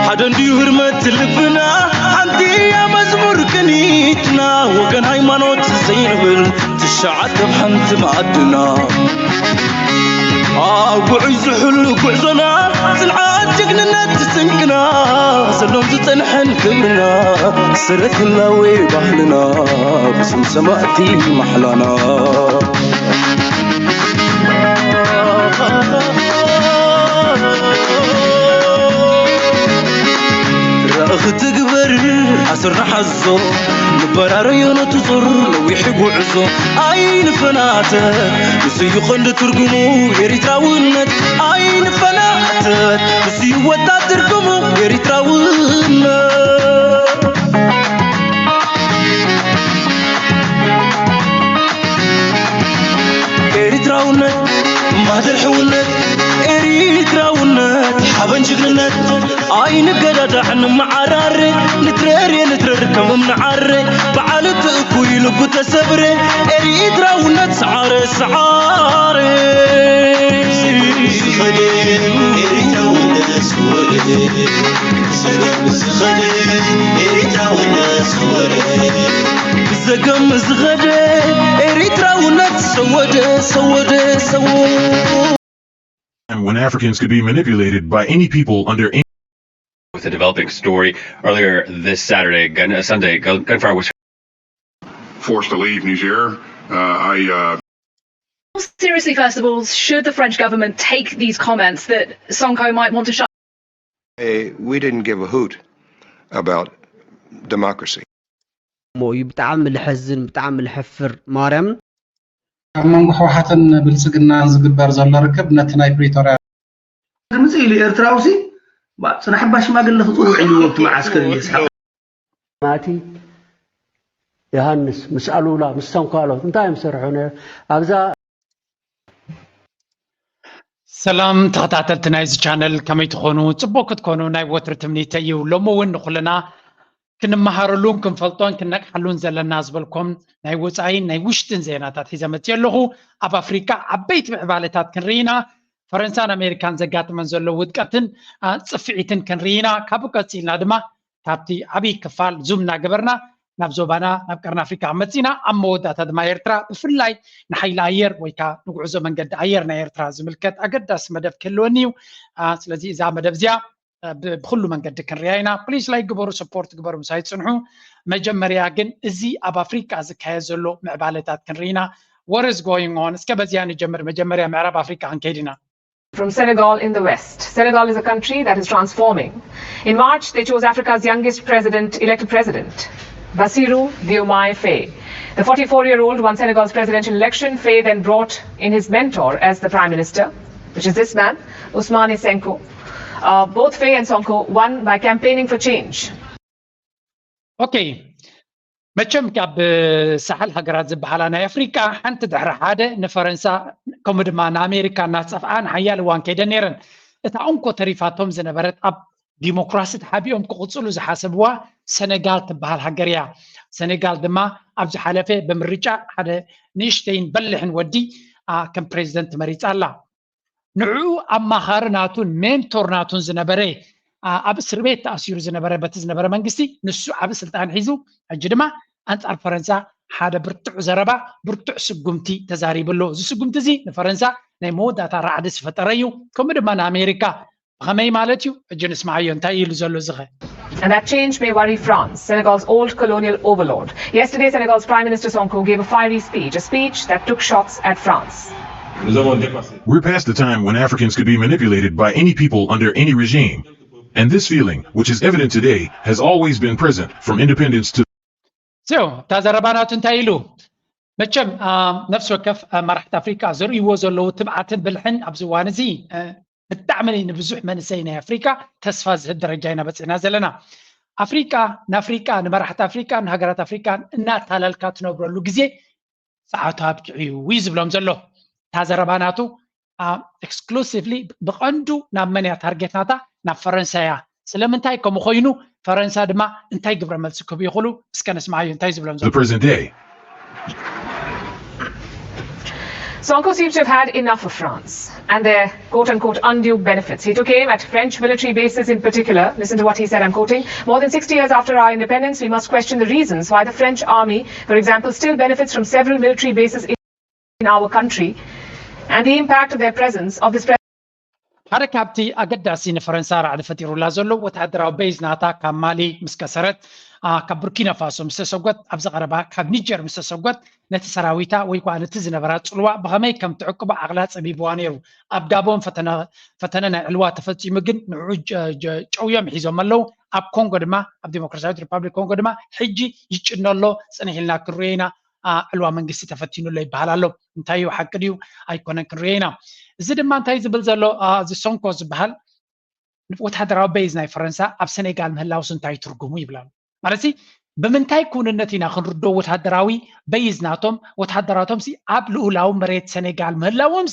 ሓደ እንድዩ ህርመት ልብና፣ ሓንቲ እያ መዝሙር ቅኒትና፣ ወገን ሃይማኖት ዘይንብል ትሽዓተ ኣብ ሓንቲ መኣድና። ኣብ ጉዕይ ዝሕሉ ጉዕዞና፣ ጽንዓት ጅግንነት ስንቅና፣ ዘሎን ዝጸንሐን ክብርና፣ ሰረት ህላዌ ባህልና፣ ብስም ሰማእቲ ማሕላና። ራእኺ ትግበር ኣስርና ሓዞ፣ ንበራረዮ ነቲ ዙር ነዊሕ ጉዕዞ። ኣይንፈናተ፣ ንሱ እዩ ቀንዲ ትርጉሙ ኤሪትራውነት። ኣይንፈናተ፣ ንሱ እዩ ወጣት ትርጉሙ ኤሪትራውነት። ኤሪትራውነት ማህደር ሕውነት፣ ኤሪትራውነት ሓበን ጅግንነት። ኣይንገዳዳዕ ንመዓራረ፣ ንትረር ንትረር ከም እምኒ ዓረ፣ በዓል እቲ እኩይ ልቡ ተሰብረ። ኤሪትራውነት ሰዓረ ሰዓረ። ዝኸደ ኤሪትራውነት ዝወረደ፣ ብጸገም ዝኸደ ኤሪትራውነት ዝወረደ። ብጸገም ዝኸደ ኤሪትራውነት ሰወደ ሰወደ ሰወደ። When Africans could be manipulated by any people under any With a developing story earlier this Saturday, gun, uh, Sunday, gun, gunfire was forced to leave Niger. Uh, I uh, Seriously, first of all, should the French government take these comments that Sonko might want to shut Eh, we didn't give a hoot about democracy. እሞ እዩ ብጣዕሚ ልሐዝን ብጣዕሚ ልሐፍር ማርያም ኣብ መንጎ ህወሓትን ብልፅግናን ዝግበር ዘሎ ርክብ ነቲ ናይ ፕሪቶርያ ግምፂ ኢሉ ኤርትራውሲ ፅናሕ ኣባ ሽማግለ ክፅውዕ ኢልዎ ኣብቲ መዓስከር እዩ ዝስሓቕ። ማቲ ዮሃንስ ምስ ኣሉላ ምስ ሰንኳሎት እንታይ እዮም ዝሰርሑ ነይሮም ኣብዛ ሰላም ተኸታተልቲ ናይዚ ቻነል ከመይ ትኾኑ? ፅቡቅ ክትኮኑ ናይ ወትሪ ትምኒተይ እዩ። ሎሚ እውን ንኩልና ክንመሃረሉን ክንፈልጦን ክነቅሓሉን ዘለና ዝበልኮም ናይ ወፃኢን ናይ ውሽጥን ዜናታት ሒዘ መፅየ ኣለኹ። ኣብ ኣፍሪካ ዓበይቲ ምዕባለታት ክንርኢ ኢና። ፈረንሳን ኣሜሪካን ዘጋጥመን ዘሎ ውድቀትን ጽፍዒትን ክንርኢ ኢና። ካብኡ ቀፂልና ድማ ካብቲ ዓብዪ ክፋል ዙም እናገበርና ናብ ዞባና ናብ ቀርኒ ኣፍሪካ መፂና ኣብ መወዳእታ ድማ ኤርትራ ብፍላይ ንሓይሊ ኣየር ወይ ከዓ ንጉዕዞ መንገዲ ኣየር ናይ ኤርትራ ዝምልከት ኣገዳሲ መደብ ክህልወኒ እዩ። ስለዚ እዛ መደብ እዚኣ ብኩሉ መንገዲ ክንሪያ ኢና። ፕሊስ ላይክ ግበሩ፣ ሰፖርት ግበሩ፣ ምሳይ ፅንሑ። መጀመርያ ግን እዚ ኣብ ኣፍሪቃ ዝካየድ ዘሎ ምዕባለታት ክንሪኢና። What is going on? እስከ በዚያ ንጀምር። መጀመርያ ምዕራብ ኣፍሪቃ ክንከይድ ኢና። From Senegal in the west. Senegal is a country that is transforming. In March, they chose Africa's youngest president, elected president, Bassirou Diomaye Faye. The forty-four-year-old won Senegal's presidential election. Faye then brought in his mentor as the prime minister, which is this man, Ousmane Sonko. Uh, both Faye and Sonko won by campaigning for change. ኦኬ፣ መቸም ካብ ሳሕል ሃገራት ዝበሃላ ናይ ኣፍሪቃ ሓንቲ ድሕሪ ሓደ ንፈረንሳ ከምኡ ድማ ንኣሜሪካ እናፀፍኣ ንሓያል እዋን ከይደን ነይረን። እታ እንኮ ተሪፋቶም ዝነበረት ኣብ ዲሞክራሲ ተሓቢኦም ክቕፅሉ ዝሓሰብዋ ሰነጋል ትበሃል ሃገር እያ። ሰነጋል ድማ ኣብ ዝሓለፈ ብምርጫ ሓደ ንእሽተይን በልሕን ወዲ ከም ፕሬዚደንት መሪፃ ኣላ። ንዕኡ ኣማኻሪ ናቱን ሜንቶር ናቱን ዝነበረ ኣብ እስር ቤት ተኣሲሩ ዝነበረ በቲ ዝነበረ መንግስቲ ንሱ ዓብ ስልጣን ሒዙ ሕጂ ድማ ኣንጻር ፈረንሳ ሓደ ብርቱዕ ዘረባ ብርቱዕ ስጉምቲ ተዛሪቡ ኣሎ። እዚ ስጉምቲ እዚ ንፈረንሳ ናይ መወዳእታ ራዕዲ ዝፈጠረ እዩ። ከምኡ ድማ ንኣሜሪካ ብኸመይ ማለት እዩ? ሕጂ ንስማዓዮ እንታይ ኢሉ ዘሎ ዝኸ And that change may worry France, Senegal's old colonial overlord. Yesterday, Senegal's Prime Minister Sonko gave a fiery speech, a speech that took shots at France. We're past the time when Africans could be manipulated by any people under any regime. And this feeling, which is evident today, has always been present from independence to So, እታ ዘረባ ናቱ እንታይ ኢሉ? መቸም ነፍሲ ወከፍ መራሕቲ ኣፍሪቃ ዘርእይዎ ዘለዉ ትብዓትን ብልሕን ኣብዚ እዋን እዚ ብጣዕሚ ንብዙሕ መንእሰይ ናይ ኣፍሪቃ ተስፋ ዝህብ ደረጃ ኢና በፂሕና ዘለና። ኣፍሪቃ ንኣፍሪቃ ንመራሕቲ ኣፍሪቃን ንሃገራት ኣፍሪቃን እናታለልካ ትነብረሉ ግዜ ሰዓቱ ኣብቂዑ እዩ ዝብሎም ዘሎ። እታ ዘረባ ናቱ ኤክስክሉሲቭሊ ብቐንዱ ናብ መን እያ ታርጌት ናታ? ናብ ፈረንሳ እያ። ስለምንታይ ከምኡ ኮይኑ ፈረንሳ ድማ እንታይ ግብረ መልሲ ክህቡ ይኽእሉ? እስከ ነስምዓዮ እንታይ ዝብሎም ዘሎ። Present day. Sonko seems to have had enough of France and their quote unquote undue benefits. He took aim at French military bases in particular. Listen to what he said, I'm quoting: "More than sixty years after our independence, we must question the reasons why the French army, for example, still benefits from several military bases in our country and the impact of their presence, of this presence." ሓደ ካብቲ ኣገዳሲ ንፈረንሳ ራዕዲ ፈጢሩላ ዘሎ ወተሃደራዊ በይዝ ናታ ካብ ማሊ ምስ ከሰረት፣ ካብ ቡርኪና ፋሶ ምስ ተሰጎት፣ ኣብዚ ቀረባ ካብ ኒጀር ምስ ተሰጎት፣ ነቲ ሰራዊታ ወይ ከዓ ነቲ ዝነበራ ፅልዋ ብኸመይ ከም ትዕቅቦ ዓቕላ ፀቢብዋ ነይሩ። ኣብ ጋቦን ፈተነ ናይ ዕልዋ ተፈፂሙ፣ ግን ንዕኡ ጨውዮም ሒዞም ኣለዉ። ኣብ ኮንጎ ድማ፣ ኣብ ዲሞክራሲያዊት ሪፓብሊክ ኮንጎ ድማ ሕጂ ይጭኖ ኣሎ። ፅንሕ ኢልና ክንሪኦ ኢና። ዕልዋ መንግስቲ ተፈቲኑ ኣሎ ይበሃል ኣሎ። እንታይ እዩ፣ ሓቂ ድዩ ኣይኮነን፣ ክንሪኦ ኢና። እዚ ድማ እንታይ ዝብል ዘሎ፣ እዚ ሶንኮ ዝበሃል ወተሃደራዊ በይዝ ናይ ፈረንሳ ኣብ ሰኔጋል ምህላውስ እንታይ ትርጉሙ ይብል ኣሎ። ማለት ብምንታይ ክውንነት ኢና ክንርዶ ወተሃደራዊ በይዝ ናቶም፣ ወተሃደራቶም ኣብ ልኡላዊ መሬት ሰኔጋል ምህላዎም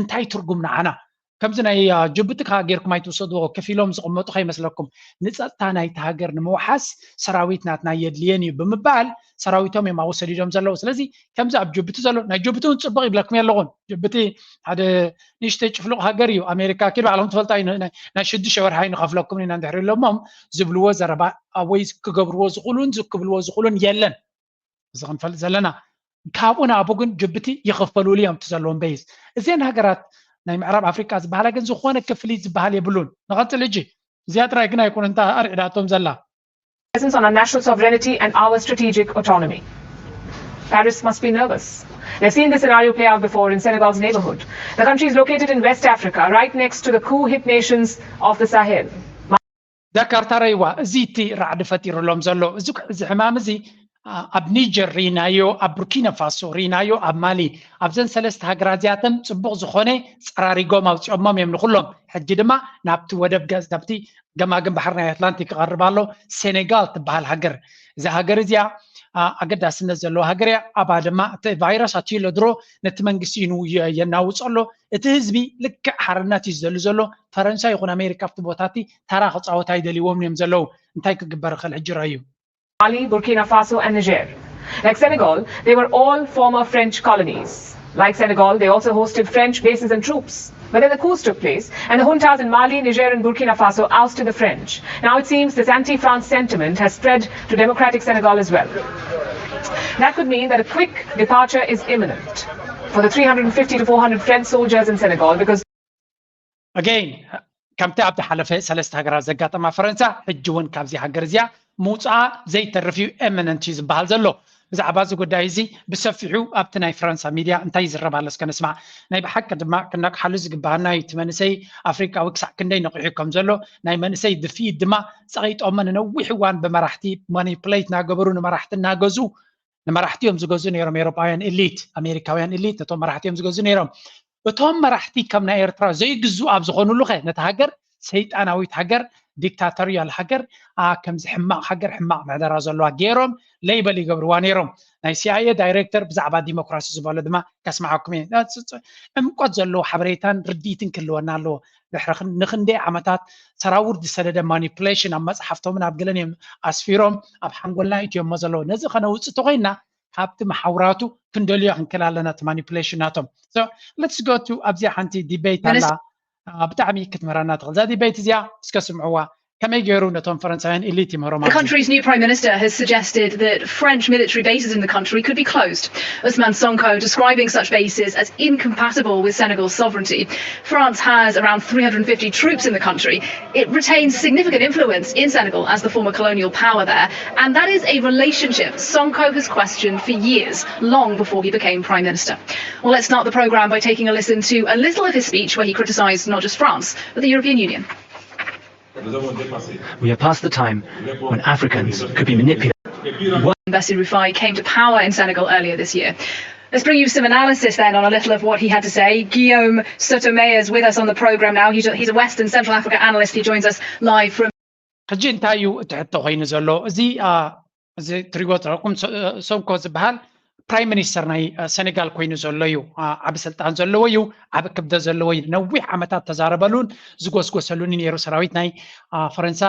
እንታይ ትርጉም ንዓና? ከምዚ ናይ ጅቡቲ ከዓ ጌርኩም ኣይትውሰድዎ፣ ከፊሎም ዝቕመጡ ከይመስለኩም። ንፀጥታ ናይቲ ሃገር ንምውሓስ ሰራዊት ናትና የድልየን እዩ ብምባል ሰራዊቶም እዮም ኣብኡ ሰዲዶም ዘለዉ። ስለዚ ከምዚ ኣብ ጅቡቲ ዘሎ፣ ናይ ጅቡቲ እውን ፅቡቕ ይብለኩም የለኹን። ጅቡቲ ሓደ ንእሽተይ ጭፍሉቕ ሃገር እዩ። ኣሜሪካ ኪድ ባዕልኹም ትፈልጣ እዩ። ናይ ሽዱሽተ ወርሒ ኣይንኸፍለኩም ኢና እንድሕር ኢሎሞም ዝብልዎ ዘረባ ወይ ክገብርዎ ዝኽእሉን ዝክብልዎ ዝኽእሉን የለን። እዚ ክንፈልጥ ዘለና። ካብኡ ናብኡ ግን ጅቡቲ ይኽፈሉሉ እዮም እቲ ዘለዎም በይዝ። እዘን ሃገራት ናይ ምዕራብ ኣፍሪቃ ዝበሃላ ግን ዝኾነ ክፍሊት ዝበሃል የብሉን። ንቐፅል ሕጂ። እዚኣ ጥራይ ግን ኣይኮነ እንታ ኣርዒዳቶም ዘላ። Presence on our national sovereignty and our strategic autonomy. Paris must be nervous. They've seen this scenario play out before in Senegal's neighborhood. The country is located in West Africa, right next to the coup hit nations of the Sahel. ዳካርታ ረይዋ፣ እዚ እቲ ራዕዲ ፈጢሩሎም ዘሎ እዚ እዚ ሕማም እዚ ኣብ ኒጀር ርኢናዮ፣ ኣብ ቡርኪና ፋሶ ርኢናዮ፣ ኣብ ማሊ፣ ኣብዘን ሰለስተ ሃገራት እዚኣተን ፅቡቕ ዝኾነ ፀራሪጎም ኣውፂኦሞም እዮም ንኩሎም። ሕጂ ድማ ናብቲ ወደብ ናብቲ ገማግም ባሕሪ ናይ ኣትላንቲክ ክቐርብ ኣሎ። ሴኔጋል ትበሃል ሃገር፣ እዛ ሃገር እዚኣ ኣገዳስነት ዘለዎ ሃገር እያ። ኣብኣ ድማ እቲ ቫይረስ ኣትዩ ኣሎ ድሮ፣ ነቲ መንግስቲ እዩ የናውፅ ኣሎ። እቲ ህዝቢ ልክዕ ሓርነት እዩ ዝደሊ ዘሎ። ፈረንሳ ይኹን ኣሜሪካ ኣብቲ ቦታ እቲ ተራ ክፃወት ኣይደልይዎም እዮም ዘለዉ። እንታይ ክግበር ይኽእል ሕጂ ረኣዩ። Mali, Burkina Faso, and Niger. Like Senegal, they were all former French colonies. Like Senegal, they also hosted French bases and troops. But then the coups took place, and the juntas in Mali, Niger, and Burkina Faso ousted the French. Now it seems this anti France sentiment has spread to democratic Senegal as well. That could mean that a quick departure is imminent for the three hundred fifty to four hundred French soldiers in Senegal because Again, ከምቲ ኣብ ዝሓለፈ ሰለስተ ሃገራት ዘጋጠማ ፈረንሳ፣ ሕጂ እውን ካብዚ ሃገር እዚኣ ምውፅኣ ዘይተርፍ እዩ፣ ኤሚነንት እዩ ዝበሃል ዘሎ። ብዛዕባ እዚ ጉዳይ እዚ ብሰፊሑ ኣብቲ ናይ ፈረንሳ ሚድያ እንታይ ይዝረብ ኣሎ እስከ ንስማዕ። ናይ ብሓቂ ድማ ክነቕሓሉ ዝግባኣና እዩ። እቲ መንእሰይ ኣፍሪቃዊ ክሳዕ ክንደይ ነቒሑ ከም ዘሎ፣ ናይ መንእሰይ ድፍኢት ድማ ፀቒጦሞ ንነዊሕ እዋን ብመራሕቲ ማኒፕሌት እናገበሩ ንመራሕቲ እናገዙ ንመራሕቲ እዮም ዝገዙ ነይሮም። ኤውሮጳውያን ኤሊት፣ ኣሜሪካውያን ኤሊት ነቶም መራሕቲ እዮም ዝገዙ ነይሮም። እቶም መራሕቲ ከም ናይ ኤርትራ ዘይግዙ ኣብ ዝኾኑሉ ኸ ነቲ ሃገር ሰይጣናዊት ሃገር፣ ዲክታቶሪያል ሃገር፣ ከምዚ ሕማቕ ሃገር፣ ሕማቕ ምሕደራ ዘለዋ ገይሮም ሌይበል ይገብርዋ ነይሮም። ናይ ሲኣይኤ ዳይሬክተር ብዛዕባ ዲሞክራሲ ዝበሎ ድማ ከስምዓኩም እየ። ዕምቆት ዘለዎ ሓበሬታን ርድኢትን ክህልወና ኣለዎ። ድሕሪ ንክንደይ ዓመታት ሰራውር ዝሰደደ ማኒፕሌሽን ኣብ መፅሓፍቶምን ኣብ ገለን እዮም ኣስፊሮም ኣብ ሓንጎልና እትዮሞ ዘለዉ። ነዚ ከነውፅእ ተኮይንና ካብቲ መሓውራቱ ክንደልዮ ክንክእል ኣለና እቲ ማኒፕሌሽን ናቶም። Let's go to ኣብዚኣ ሓንቲ ዲቤት ኣላ ብጣዕሚ ክትምህረና ትኽእል እዛ ዲቤት እዚኣ። እስከ ስምዕዋ ከመይ ገይሩ ነቶም ፈረንሳውያን ኢሊት ይምህሮም። The country's new prime minister has suggested that French military bases in the country could be closed. Ousmane Sonko describing such bases as incompatible with Senegal's sovereignty. France has around three hundred fifty troops in the country. It retains significant influence in Senegal as the former colonial power there, and that is a relationship Sonko has questioned for years, long before he became prime minister. Well, let's start the programme by taking a listen to a little of his speech where he criticised not just France, but the European Union. We are past the time when Africans could be manipulated. Bassirou Faye came to power in Senegal earlier this year. Let's bring you some analysis then on a little of what he had to say. Guillaume Sotomayor is with us on the programme now. He's a, he's a West and Central Africa analyst. He joins us live from. ሕጂ እንታይ እዩ እቲ ሕቶ ኮይኑ ዘሎ? እዚ እዚ ትሪዎ ዘለኩም ሶንኮ ዝበሃል ፕራይም ሚኒስተር ናይ ሰኔጋል ኮይኑ ዘሎ እዩ። ዓቢ ስልጣን ዘለዎ እዩ። ዓቢ ክብደት ዘለዎ እዩ። ነዊሕ ዓመታት ተዛረበሉን ዝጎስጎሰሉን ነይሩ። ሰራዊት ናይ ፈረንሳ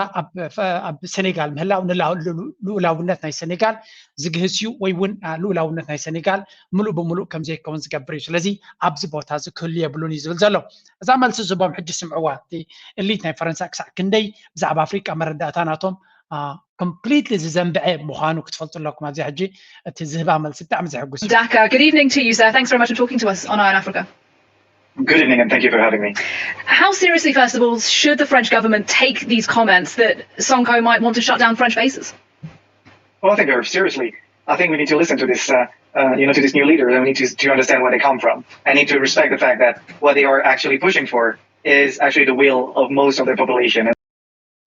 ኣብ ሰኔጋል ምህላው ንልኡላውነት ናይ ሰኔጋል ዝግህስ እዩ፣ ወይ እውን ልኡላውነት ናይ ሰኔጋል ምሉእ ብምሉእ ከም ዘይከውን ዝገብር እዩ። ስለዚ ኣብዚ ቦታ እዚ ክህሉ የብሉን እዩ ዝብል ዘሎ። እዛ መልሲ ዝህቦም ሕጂ ስምዕዋ። እቲ እሊት ናይ ፈረንሳ ክሳዕ ክንደይ ብዛዕባ ኣፍሪቃ መረዳእታ ናቶም ኮምፕሊትሊ ዝዘንብዐ ምዃኑ ክትፈልጡ ኣለኩም። ኣብዚ ሕጂ እቲ ዝህባ መልሲ ብጣዕሚ ዘሕጉስ እዩ። Daka, good evening to you, sir. Thanks very much for talking to us on Eye on Africa. Good evening and thank you for having me. How seriously, first of all, should the French government take these comments that Sonko might want to shut down French bases? Well, I think very seriously. I think we need to listen to this, uh, uh, you know, to this new leader, and we need to, to understand where they come from. I need to respect the fact that what they are actually pushing for is actually the will of most of their population.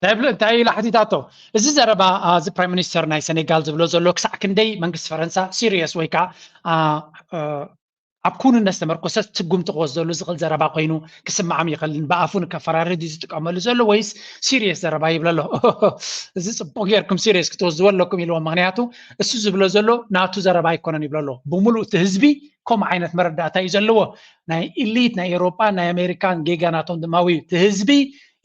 እንታይ ኢላ ሓቲታቶ? እዚ ዘረባ እዚ ፕራይም ሚኒስተር ናይ ሰኔጋል ዝብሎ ዘሎ ክሳዕ ክንደይ መንግስቲ ፈረንሳ ሲሪየስ ወይ ከዓ ኣብ ኩንነት ዝተመርኮሰ ትርጉም ክወስደሉ ዝኽእል ዘረባ ኮይኑ ክስምዓም ይኽእልን፣ ብኣፉ ንከፈራርህ ድዩ ዝጥቀመሉ ዘሎ ወይስ ሲሪየስ ዘረባ ይብሎ ኣሎ? እዚ ጽቡቕ ጌርኩም ሲሪየስ ክትወስድዎ ኣለኩም ኢልዎም። ምክንያቱ እሱ ዝብሎ ዘሎ ናቱ ዘረባ ኣይኮነን ይብሎ ኣሎ። ብምሉእ እቲ ህዝቢ ከምኡ ዓይነት መረዳእታ እዩ ዘለዎ። ናይ ኢሊት ናይ ኤውሮጳን ናይ ኣሜሪካን ጌጋ ናቶም ድማ እዩ። እቲ ህዝቢ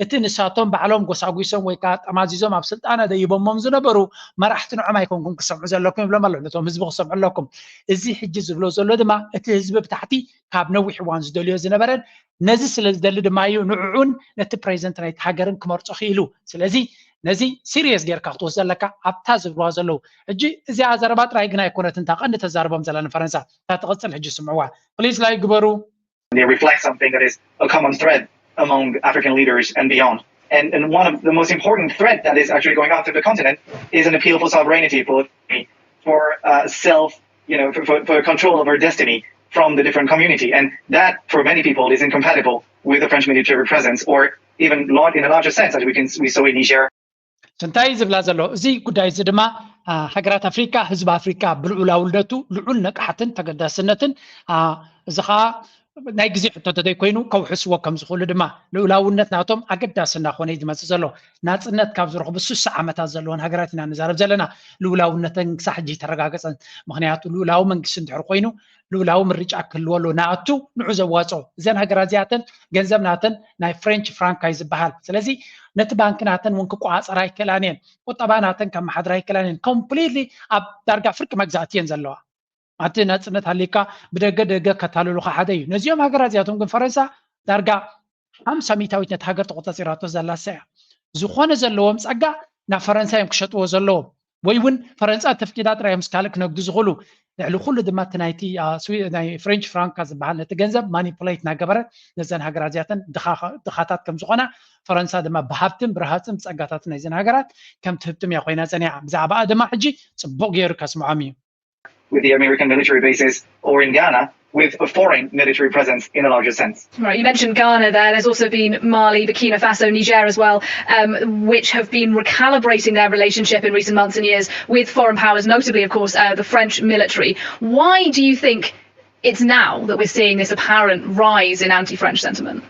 እቲ ንሳቶም ባዕሎም ጎሳጒሶም ወይ ከዓ ጠማዚዞም ኣብ ስልጣን ኣደይቦሞም ዝነበሩ መራሕቲ ንዖም ኣይኮንኩም ክሰምዑ ዘለኩም ይብሎም ኣሎ። ነቶም ህዝቢ ክሰምዑ ኣለኩም። እዚ ሕጂ ዝብሎ ዘሎ ድማ እቲ ህዝቢ ብታሕቲ ካብ ነዊሕ እዋን ዝደልዮ ዝነበረን ነዚ ስለ ዝደሊ ድማ እዩ ንዕዑን ነቲ ፕሬዚደንት ናይቲ ሃገርን ክመርጾ ክኢሉ። ስለዚ ነዚ ሲሪየስ ጌርካ ክትወስዶ ኣለካ ኣብታ ዝብልዋ ዘለዉ። ሕጂ እዚኣ ዘረባ ጥራይ ግን ኣይኮነትን እታ ቀንዲ ተዛርቦም ዘላ ንፈረንሳ። እታ ትቕጽል ሕጂ ስምዕዋ ፕሊዝ ላይክ ግበሩ። They reflect something that is a common thread among African leaders and beyond. And, and one of the most important threat that is actually going on through the continent is an appeal for sovereignty, for for uh, self, you know, for, for, for control over destiny from the different community. And that, for many people, is incompatible with the French military presence, or even large, in a larger sense, as we can we saw in Niger. እንታይ ዝብላ ዘሎ እዚ ጉዳይ እዚ ድማ ሃገራት ኣፍሪካ፣ ህዝቢ ኣፍሪካ ብልዑላውነቱ ልዑል ነቅሓትን ተገዳስነትን፣ እዚ ከዓ ናይ ግዜ ሕቶ ተዘይኮይኑ ከውሕስዎ ከም ዝኽእሉ ድማ፣ ልኡላውነት ናቶም ኣገዳሲ እናኾነ እዩ ዝመፅእ ዘሎ። ናፅነት ካብ ዝረኽቡ ስሳ ዓመታት ዘለወን ሃገራት ኢና ንዛረብ ዘለና። ልኡላውነተን ክሳዕ ሕጂ ተረጋገፀን። ምክንያቱ ልኡላዊ መንግስቲ እንድሕር ኮይኑ ልኡላዊ ምርጫ ክህልዎ ኣሎ። ናቱ ንዑ ዘዋፅኦ እዘን ሃገራት እዚኣተን ገንዘብ ናተን ናይ ፍሬንች ፍራንካ እዩ ዝበሃል። ስለዚ ነቲ ባንክ ናተን እውን ክቆፃፀራ ኣይክእላን እየን። ቁጠባ ናተን ከመሓድራ ኣይክእላን እየን። ኮምፕሊትሊ ኣብ ዳርጋ ፍርቂ መግዛእቲ እየን ዘለዋ። ኣቲ ናጽነት ሃሊካ ብደገ ደገ ከታልሉካ ሓደ እዩ። ነዚኦም ሃገራት እዚኣቶም ግን ፈረንሳ ዳርጋ ሓምሳ ሚእታዊት ነቲ ሃገር ተቆጻጺራቶ ዘላ እሳ እያ። ዝኾነ ዘለዎም ጸጋ ናብ ፈረንሳ እዮም ክሸጥዎ ዘለዎም፣ ወይ እውን ፈረንሳ ተፍቂዳ ጥራይ እዮም ምስ ካልእ ክነግዱ ዝኽእሉ። ልዕሊ ኩሉ ድማ እቲ ናይቲ ናይ ፍሬንች ፍራንካ ዝበሃል ነቲ ገንዘብ ማኒፑሌት እናገበረት ነዘን ሃገራት እዚኣተን ድኻታት ከም ዝኾና፣ ፈረንሳ ድማ ብሃብትን ብረሃፅን ብጸጋታትን ናይዘን ሃገራት ከም ትህብትም እያ ኮይና ጸኒሓ። ብዛዕባኣ ድማ ሕጂ ጽቡቕ ገይሩ ከስምዖም እዩ። with the American military bases or in Ghana with a foreign military presence in a larger sense. Right, you mentioned Ghana there. There's also been Mali, Burkina Faso, Niger as well, um, which have been recalibrating their relationship in recent months and years with foreign powers, notably, of course, uh, the French military. Why do you think it's now that we're seeing this apparent rise in anti-French sentiment?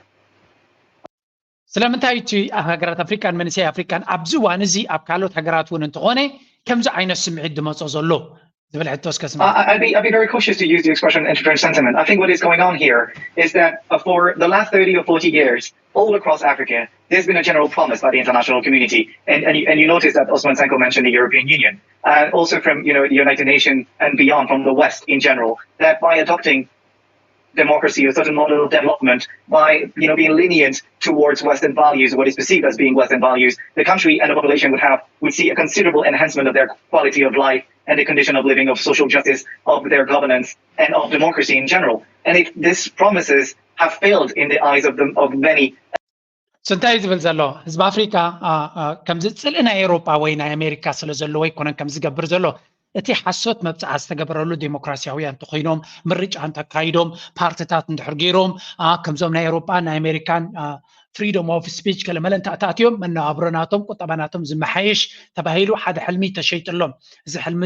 ስለምንታይ እቲ ሃገራት ኣፍሪካን መንእሰይ ኣፍሪካን ኣብዚ እዋን እዚ ኣብ ካልኦት ሃገራት እውን እንተኾነ ከምዚ ዓይነት ስምዒት ዝመፆ ዘሎ ዝብል ሕቶ እስከ ስማ። I, I'd, be, I'd be very cautious to use the expression anti-French sentiment. I think what is going on here is that uh, for the last thirty or forty years, all across Africa, there's been a general promise by the international community. And, and, and you notice that Osman Sanko mentioned the European Union. And also from you know the United Nations and beyond, from the West in general, that by adopting democracy, a certain model of development, by you know being lenient towards Western values, what is perceived as being Western values, the country and the population would have would see a considerable enhancement of their quality of life and the condition of living, of social justice, of their governance, and of democracy in general. And if these promises have failed in the eyes of the of many, እንታይ ዝብል ዘሎ ህዝቢ ኣፍሪካ ከምዚ ፅልኢ ናይ ኤውሮጳ ወይ ናይ ኣሜሪካ ስለ ዘለዎ ኣይኮነን ከም ዝገብር ዘሎ። እቲ ሓሶት መብፅዓ ዝተገበረሉ ዴሞክራሲያውያን እንተኮይኖም፣ ምርጫ እንተካይዶም፣ ፓርትታት እንድሕር ገይሮም፣ ከምዞም ናይ ኤውሮጳን ናይ ኣሜሪካን ፍሪደም ኦፍ ስፒች ገለመለ እንተኣታእትዮም፣ መነባብሮ ናቶም፣ ቁጠባ ናቶም ዝመሓየሽ ተባሂሉ ሓደ ሕልሚ ተሸይጥሎም። እዚ ሕልሚ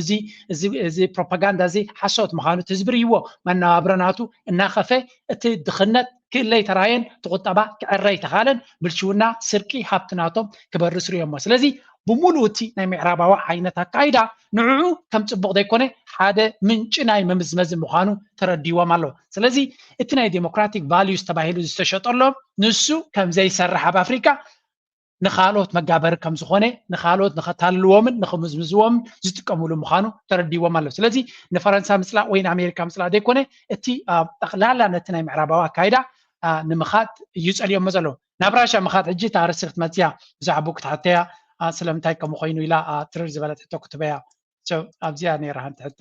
እዚ እዚ ፕሮፓጋንዳ እዚ ሓሶት ምዃኑ እቲ ህዝቢ ርእይዎ፣ መነባብሮ ናቱ እናኸፈ እቲ ድኽነት ክእለይ ተራየን ትቁጠባ ክዕረይ ተኻለን ብልሽውና ስርቂ ሃብቲ ናቶም ክበርስ ርእዮሞ። ስለዚ ብምሉእ እቲ ናይ ምዕራባዊ ዓይነት ኣካይዳ ንዕኡ ከም ጽቡቕ ዘይኮነ ሓደ ምንጪ ናይ መምዝመዚ ምዃኑ ተረዲዎም ኣለዉ። ስለዚ እቲ ናይ ዴሞክራቲክ ቫልዩስ ተባሂሉ ዝተሸጠሎም ንሱ ከም ዘይሰርሕ ኣብ ኣፍሪካ ንኻልኦት መጋበሪ ከም ዝኾነ ንኻልኦት ንኸታልልዎምን ንኽምዝምዝዎምን ዝጥቀምሉ ምዃኑ ተረዲዎም ኣለዉ። ስለዚ ንፈረንሳ ምፅላእ ወይ ንኣሜሪካ ምፅላእ ዘይኮነ እቲ ጠቕላላ ነቲ ናይ ምዕራባዊ ኣካይዳ ንምኻድ እዩ ፀሊኦሞ ዘለዉ። ናብ ራሻ ምኻድ ሕጂ እታ ኣርእስቲ ክትመፅያ ብዛዕባኡ ክትሓተያ ስለምንታይ ከምኡ ኮይኑ ኢላ ትርር ዝበለት ሕቶ ክትበያ ኣብዚኣ ነይራ ሓንቲ ሕቶ።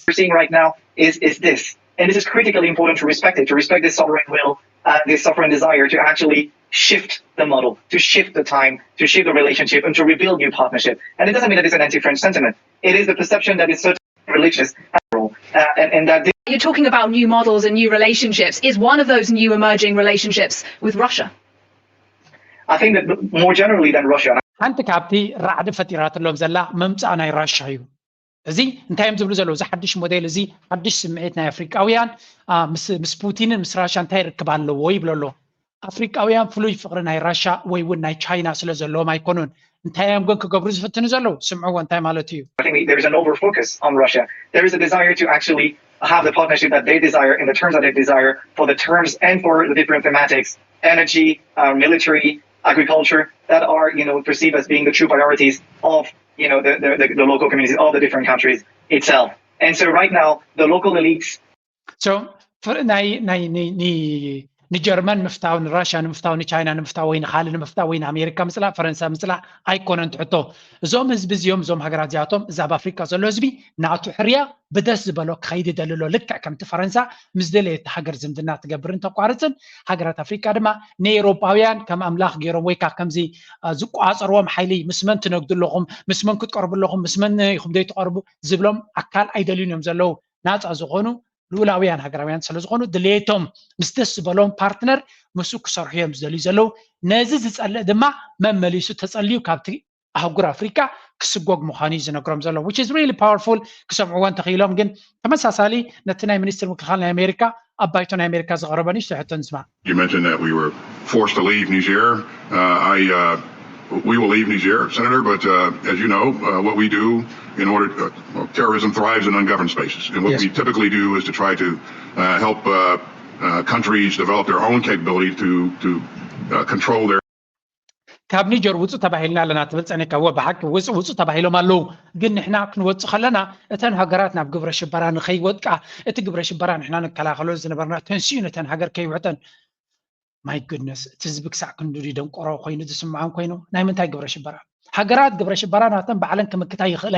We're seeing right now is, is this. And this is critically important to respect it, to respect this sovereign will, uh, this sovereign desire to actually shift the model, to shift the time, to shift the relationship, and to rebuild new partnership. And it doesn't mean that it's an anti-French sentiment. It is the perception that is certainly religious, uh, and, and that You're talking about new models and new relationships. Is one of those new emerging relationships with Russia? I think that more generally than Russia. ሓንቲ ካብቲ ራዕዲ ፈጢራትሎም ዘላ ምምፃእ ናይ ራሻ እዩ። እዚ እንታይ እዮም ዝብሉ ዘለዉ? እዚ ሓድሽ ሞዴል እዚ ሓድሽ ስምዒት ናይ ኣፍሪቃውያን ምስ ፑቲንን ምስ ራሻ እንታይ ርክብ ኣለዎ ይብሎ ኣሎ። ኣፍሪቃውያን ፍሉይ ፍቕሪ ናይ ራሻ ወይ እውን ናይ ቻይና ስለ ዘለዎም ኣይኮኑን። እንታይ እዮም ግን ክገብሩ ዝፍትኑ ዘለዉ? ስምዕዎ እንታይ ማለት እዩ? There is an over focus on Russia. There is a desire to actually have the partnership that they desire in the terms that they desire for the terms and for the different thematics, energy, uh, military, agriculture, that are, you know, perceived as being the true priorities of, you know, the, the, the, the local communities of the different countries itself. And so right now, the local elites so ናይ ናይ ንጀርመን ምፍታው ንራሽያ ንምፍታው ንቻይና ንምፍታው ወይ ንካሊ ንምፍታው ወይ ንኣሜሪካ ምፅላእ ፈረንሳ ምፅላእ ኣይኮነን ትሕቶ። እዞም ህዝቢ እዚኦም እዞም ሃገራት እዚኣቶም እዚ ኣብ ኣፍሪካ ዘሎ ህዝቢ ናቱ ሕርያ ብደስ ዝበሎ ክኸይድ ይደሊ ኣሎ። ልክዕ ከምቲ ፈረንሳ ምስ ደለየት ሃገር ዝምድና ትገብርን ተቋርፅን ሃገራት ኣፍሪካ ድማ ንኤውሮጳውያን ከም ኣምላኽ ገይሮም ወይ ከዓ ከምዚ ዝቋፀርዎም ሓይሊ ምስ መን ትነግዱ ኣለኹም፣ ምስ መን ክትቀርቡ ኣለኹም፣ ምስ መን ኢኹም ዘይትቐርቡ ዝብሎም ኣካል ኣይደልዩን እዮም ዘለዉ። ናፃ ዝኾኑ ልኡላውያን ሃገራውያን ስለ ዝኾኑ ድሌቶም ምስ ደስ ዝበሎም ፓርትነር ምስኡ ክሰርሑ እዮም ዝደልዩ ዘለዉ። ነዚ ዝፀልእ ድማ መመሊሱ ተፀልዩ ካብቲ ኣህጉር ኣፍሪካ ክስጎግ ምዃኑ እዩ ዝነግሮም ዘሎ which is really powerful። ክሰምዕዎ እንተኽኢሎም ግን ተመሳሳሊ ነቲ ናይ ሚኒስትር ምክልኻል ናይ ኣሜሪካ ኣብ ባይቶ ናይ ኣሜሪካ ዝቐረበ ንእሽቶ ሕቶ ንስማዕ። You mentioned that we were forced to leave Niger. Uh, I, uh, we will leave Niger, Senator, but uh, as you know, uh, what we do in order to, well, terrorism thrives in ungoverned spaces. And what Yes. we typically do is to try to uh, help uh, uh, countries develop their own capability to, to uh, control their ካብ ኒጀር ውፁ ተባሂልና ኣለና ትብል ፀኒካ ወ ብሓቂ ውፁ ውፁ ተባሂሎም ኣለዉ። ግን ንሕና ክንወፁ ከለና እተን ሃገራት ናብ ግብረ ሽበራ ንኸይወድቃ እቲ ግብረ ሽበራ ንሕና ንከላኸሎ ዝነበርና ተንስኡ ነተን ሃገር ከይውሕጠን my goodness እቲ ህዝቢ ክሳዕ ክንድዲ ደንቆሮ ኮይኑ ዝስምዖም ኮይኑ ናይ ምንታይ ግብረ ሽበራ? ሃገራት ግብረ ሽበራ ናተን ባዕለን ክምክታ ይኽእለ።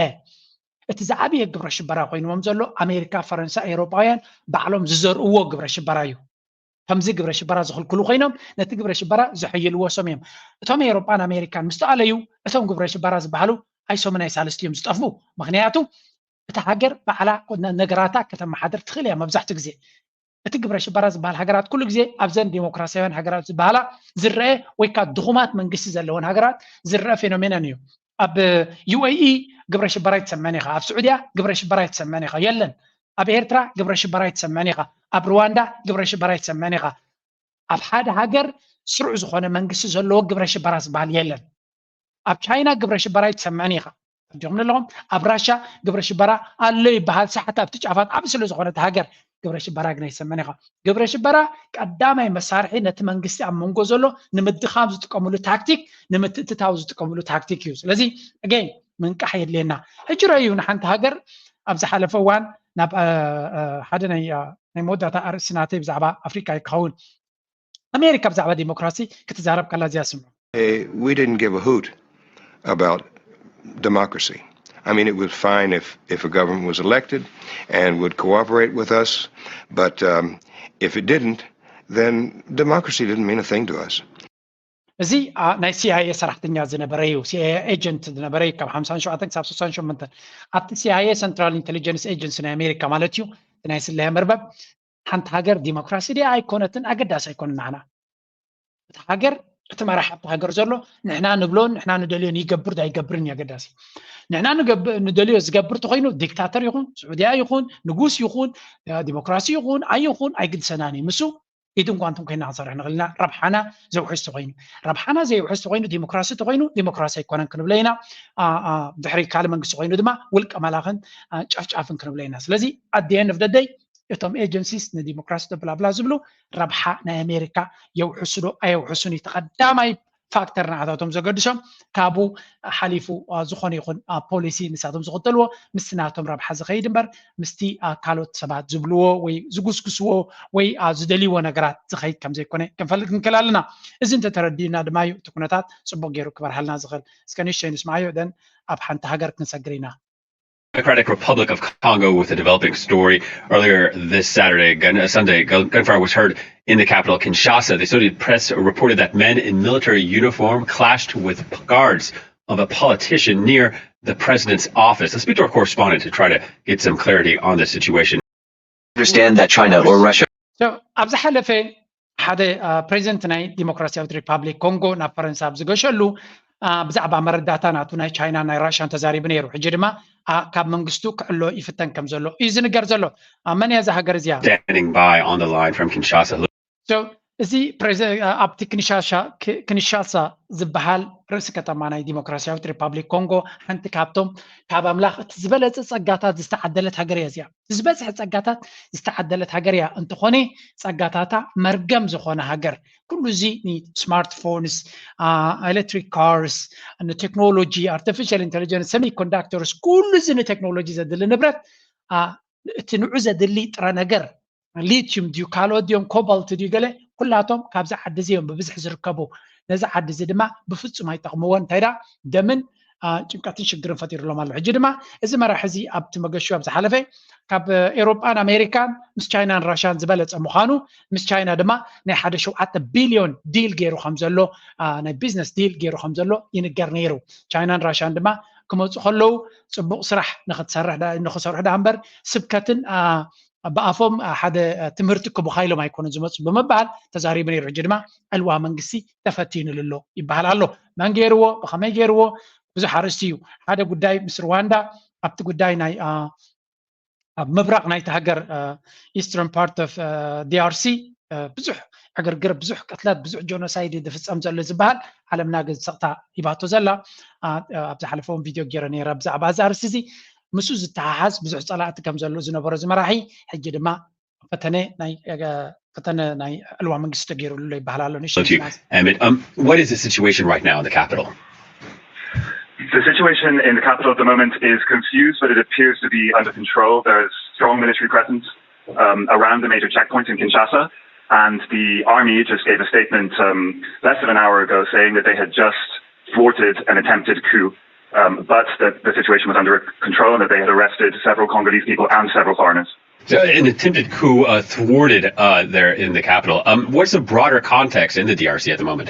እቲ ዝዓብየ ግብረ ሽበራ ኮይንዎም ዘሎ ኣሜሪካ፣ ፈረንሳ፣ ኤውሮጳውያን ባዕሎም ዝዘርእዎ ግብረ ሽበራ እዩ። ከምዚ ግብረ ሽበራ ዝኽልክሉ ኮይኖም ነቲ ግብረ ሽበራ ዘሐይልዎ ሰም እዮም። እቶም ኤውሮጳን ኣሜሪካን ምስ ተኣለዩ እቶም ግብረ ሽበራ ዝበሃሉ ኣይሶምን ኣይሳልስቲ እዮም ዝጠፍኡ። ምክንያቱ እታ ሃገር ባዕላ ነገራታ ከተመሓድር ትኽእል እያ መብዛሕትኡ ግዜ። እቲ ግብረ ሽበራ ዝበሃል ሃገራት ኩሉ ግዜ ኣብዘን ዴሞክራሲያውያን ሃገራት ዝበሃላ ዝረአ ወይ ከዓ ድኹማት መንግስቲ ዘለወን ሃገራት ዝረአ ፌኖሜኖን እዩ። ኣብ ዩ ኤ ኢ ግብረ ሽበራ ኣይትሰመን ኢኻ፣ ኣብ ስዑድያ ግብረ ሽበራ ኣይትሰመን ኢኻ፣ የለን። ኣብ ኤርትራ ግብረ ሽበራ ኣይትሰመን ኢኻ፣ ኣብ ሩዋንዳ ግብረ ሽበራ ኣይትሰመን ኢኻ። ኣብ ሓደ ሃገር ስሩዕ ዝኾነ መንግስቲ ዘለዎ ግብረ ሽበራ ዝበሃል የለን። ኣብ ቻይና ግብረ ሽበራ ኣይትሰምዕን ኢኻ። ኣዲኹም ኣለኹም ኣብ ራሻ ግብረ ሽበራ ኣሎ ይበሃል። ሳሕቲ ኣብቲ ጫፋት ዓብ ስለ ዝኾነት ሃገር ግብረ ሽበራ ግን ኣይሰምዕን ኢኻ። ግብረ ሽበራ ቀዳማይ መሳርሒ ነቲ መንግስቲ ኣብ መንጎ ዘሎ ንምድኻም ዝጥቀምሉ ታክቲክ ንምትእትታው ዝጥቀምሉ ታክቲክ እዩ። ስለዚ again ምንቃሕ የድልየና። ሕጂ ረእዩ ንሓንቲ ሃገር ኣብ ዝሓለፈ እዋን ናብ ሓደ ናይ መወዳእታ ኣርእስቲ ናተይ ብዛዕባ ኣፍሪካ ይክኸውን ኣሜሪካ ብዛዕባ ዲሞክራሲ ክትዛረብ ከላ እዚኣ ስምዑ። We didn't give a hoot about democracy. I mean, it was fine if, if a government was elected and would cooperate with us, but um, if it didn't, then democracy didn't mean a thing to us. እዚ ናይ ሲ ኣይ ኤ ሰራሕተኛ ዝነበረ እዩ። ሲ ኣይ ኤ ኤጀንት ዝነበረ እዩ ካብ ሓምሳን ሸውዓተን ክሳብ ስሳን ሸሞንተን። ኣብቲ ሲ ኣይ ኤ ሰንትራል ኢንቴሊጀንስ ኤጀንሲ ናይ ኣሜሪካ ማለት እዩ፣ እቲ ናይ ስለያ መርበብ ሓንቲ ሃገር ዲሞክራሲ ድያ ኣይኮነትን ኣገዳሲ ኣይኮነን ንዓና። እታ ሃገር እቲ መራሒ ኣብቲ ሃገር ዘሎ ንሕና ንብሎን ንሕና ንደልዮን ይገብር ዶ ኣይገብርን እዩ ኣገዳሲ። ንሕና ንደልዮ ዝገብር ተኮይኑ ዲክታተር ይኹን፣ ስዑድያ ይኹን፣ ንጉስ ይኹን፣ ዲሞክራሲ ይኹን ኣይኹን ኣይግድሰናን እዩ። ምሱ ኢድን ጓንትን ኮይና ክንሰርሕ ንኽእል ኢና። ረብሓና ዘውሕስ ተኮይኑ፣ ረብሓና ዘየውሕስ ተኮይኑ፣ ዲሞክራሲ ተኮይኑ ዲሞክራሲ ኣይኮነን ክንብለ ኢና። ድሕሪ ካልእ መንግስቲ ኮይኑ ድማ ውልቀ መላኽን ጨፍጫፍን ክንብለ ኢና። ስለዚ ኣደየን ንፍደደይ እቶም ኤጀንሲስ ንዲሞክራሲ ተብላብላ ዝብሉ ረብሓ ናይ ኣሜሪካ የውሕሱ ዶ ኣየውሕሱን እዩ ተቐዳማይ ፋክተር ንዓታቶም ዘገድሶም። ካብኡ ሓሊፉ ዝኾነ ይኹን ፖሊሲ ንሳቶም ዝኽተልዎ ምስቲ ናቶም ረብሓ ዝኸይድ እምበር ምስቲ ካልኦት ሰባት ዝብልዎ ወይ ዝጉስጉስዎ ወይ ዝደልይዎ ነገራት ዝኸይድ ከም ዘይኮነ ክንፈልጥ ክንክእል ኣለና። እዚ እንተተረዲእና ድማ እዩ እቲ ኩነታት ፅቡቅ ገይሩ ክበርሃልና ዝኽእል። እስከ ንእሽተይ ንስማዓዮ ደን ኣብ ሓንቲ ሃገር ክንሰግር ኢና። Democratic Republic of Congo with a developing story. Earlier this Saturday, gun, uh, Sunday, gun, gunfire was heard in the capital, Kinshasa. The Associated Press reported that men in military uniform clashed with guards of a politician near the president's office. Let's speak to our correspondent to try to get some clarity on the situation. Understand that China or Russia. So, ኣብ ዝሓለፈ ሓደ ፕሬዚደንት ናይ ዲሞክራሲያዊት ሪፓብሊክ ኮንጎ ናብ ፈረንሳ ኣብ ዝገሸሉ ብዛዕባ መረዳእታ ናቱ ናይ ቻይና ናይ ራሽያን ተዛሪቡ ነይሩ። ሕጂ ድማ ካብ መንግስቱ ክዕሎ ይፍተን ከም ዘሎ እዩ ዝንገር ዘሎ። መን እያ እዛ ሃገር እዚኣ? Standing by on the line from Kinshasa. እዚ ኣብቲ ክንሻሳ ዝበሃል ርእሲ ከተማ ናይ ዲሞክራሲያዊት ሪፓብሊክ ኮንጎ ሓንቲ ካብቶም ካብ ኣምላኽ እቲ ዝበለጸ ጸጋታት ዝተዓደለት ሃገር እያ እዚኣ። ዝበዝሐ ጸጋታት ዝተዓደለት ሃገር እያ። እንተኾነ ጸጋታታ መርገም ዝኾነ ሃገር ኩሉ እዚ ንስማርትፎንስ፣ ኤሌክትሪክ ካርስ፣ ንቴክኖሎጂ፣ ኣርቲፊሻል ኢንቴሊጀንስ፣ ሰሚኮንዳክተርስ ኩሉ እዚ ንቴክኖሎጂ ዘድሊ ንብረት እቲ ንዑ ዘድሊ ጥረ ነገር ሊቲዩም ድዩ ካልኦት ድዮም ኮባልት ድዩ ገለ ኩላቶም ካብዚ ዓዲ እዚ እዮም ብብዝሒ ዝርከቡ። ነዚ ዓዲ እዚ ድማ ብፍጹም ኣይጠቕምዎን። እንታይ ዳ ደምን ጭንቀትን ሽግርን ፈጢሩሎም ኣሎ። ሕጂ ድማ እዚ መራሒ እዚ ኣብቲ መገሹ ኣብ ዝሓለፈ ካብ ኤሮጳን ኣሜሪካን ምስ ቻይናን ራሽያን ዝበለጸ ምዃኑ ምስ ቻይና ድማ ናይ ሓደ ሸውዓተ ቢልዮን ዲል ገይሩ ከም ዘሎ ናይ ቢዝነስ ዲል ገይሩ ከም ዘሎ ይንገር ነይሩ። ቻይናን ራሽያን ድማ ክመፁ ከለዉ ፅቡቅ ስራሕ ንክትሰርሕ ንክሰርሑ ዳ እምበር ስብከትን ብኣፎም ሓደ ትምህርቲ ክቡካ ኢሎም ኣይኮኑን ዝመፁ ብምባል ተዛሪቡ ነይሩ። ሕጂ ድማ ዕልዋ መንግስቲ ተፈቲኑሉ ኣሎ ይበሃል ኣሎ። መን ገይርዎ? ብከመይ ገይርዎ? ብዙሕ ኣርእስቲ እዩ። ሓደ ጉዳይ ምስ ሩዋንዳ ኣብቲ ጉዳይ ናይ ኣብ ምብራቅ ናይቲ ሃገር ኢስተርን ፓርት ኦፍ ዲኣርሲ ብዙሕ ዕግርግር፣ ብዙሕ ቅትለት፣ ብዙሕ ጆኖሳይድ ዝፍፀም ዘሎ ዝበሃል ዓለምና ግን ስቕታ ሂባቶ ዘላ። ኣብ ዝሓለፈውን ቪድዮ ገይረ ነይረ ብዛዕባ እዚ ኣርእስቲ እዚ። ምስኡ ዝተሓሓዝ ብዙሕ ፀላእቲ ከም ዘሎ ዝነበሮ እዚ መራሒ ሕጂ ድማ ፈተነ ናይ ፈተነ ናይ ዕልዋ መንግስቲ ተገይሩሉ ኣሎ ይበሃል ኣሎ። ንእሽተይ Thank you. Amit, um, what is the situation right now in the capital? The situation in the capital at the moment is confused, but it appears to be under control. There is strong military presence um, around the major checkpoints in Kinshasa, and the army just gave a statement um, less than an hour ago saying that they had just thwarted an attempted coup, um, but that the situation was under control and that they had arrested several Congolese people and several foreigners. So an attempted coup uh, thwarted uh, there in the capital. Um, what's the broader context in the D R C at the moment?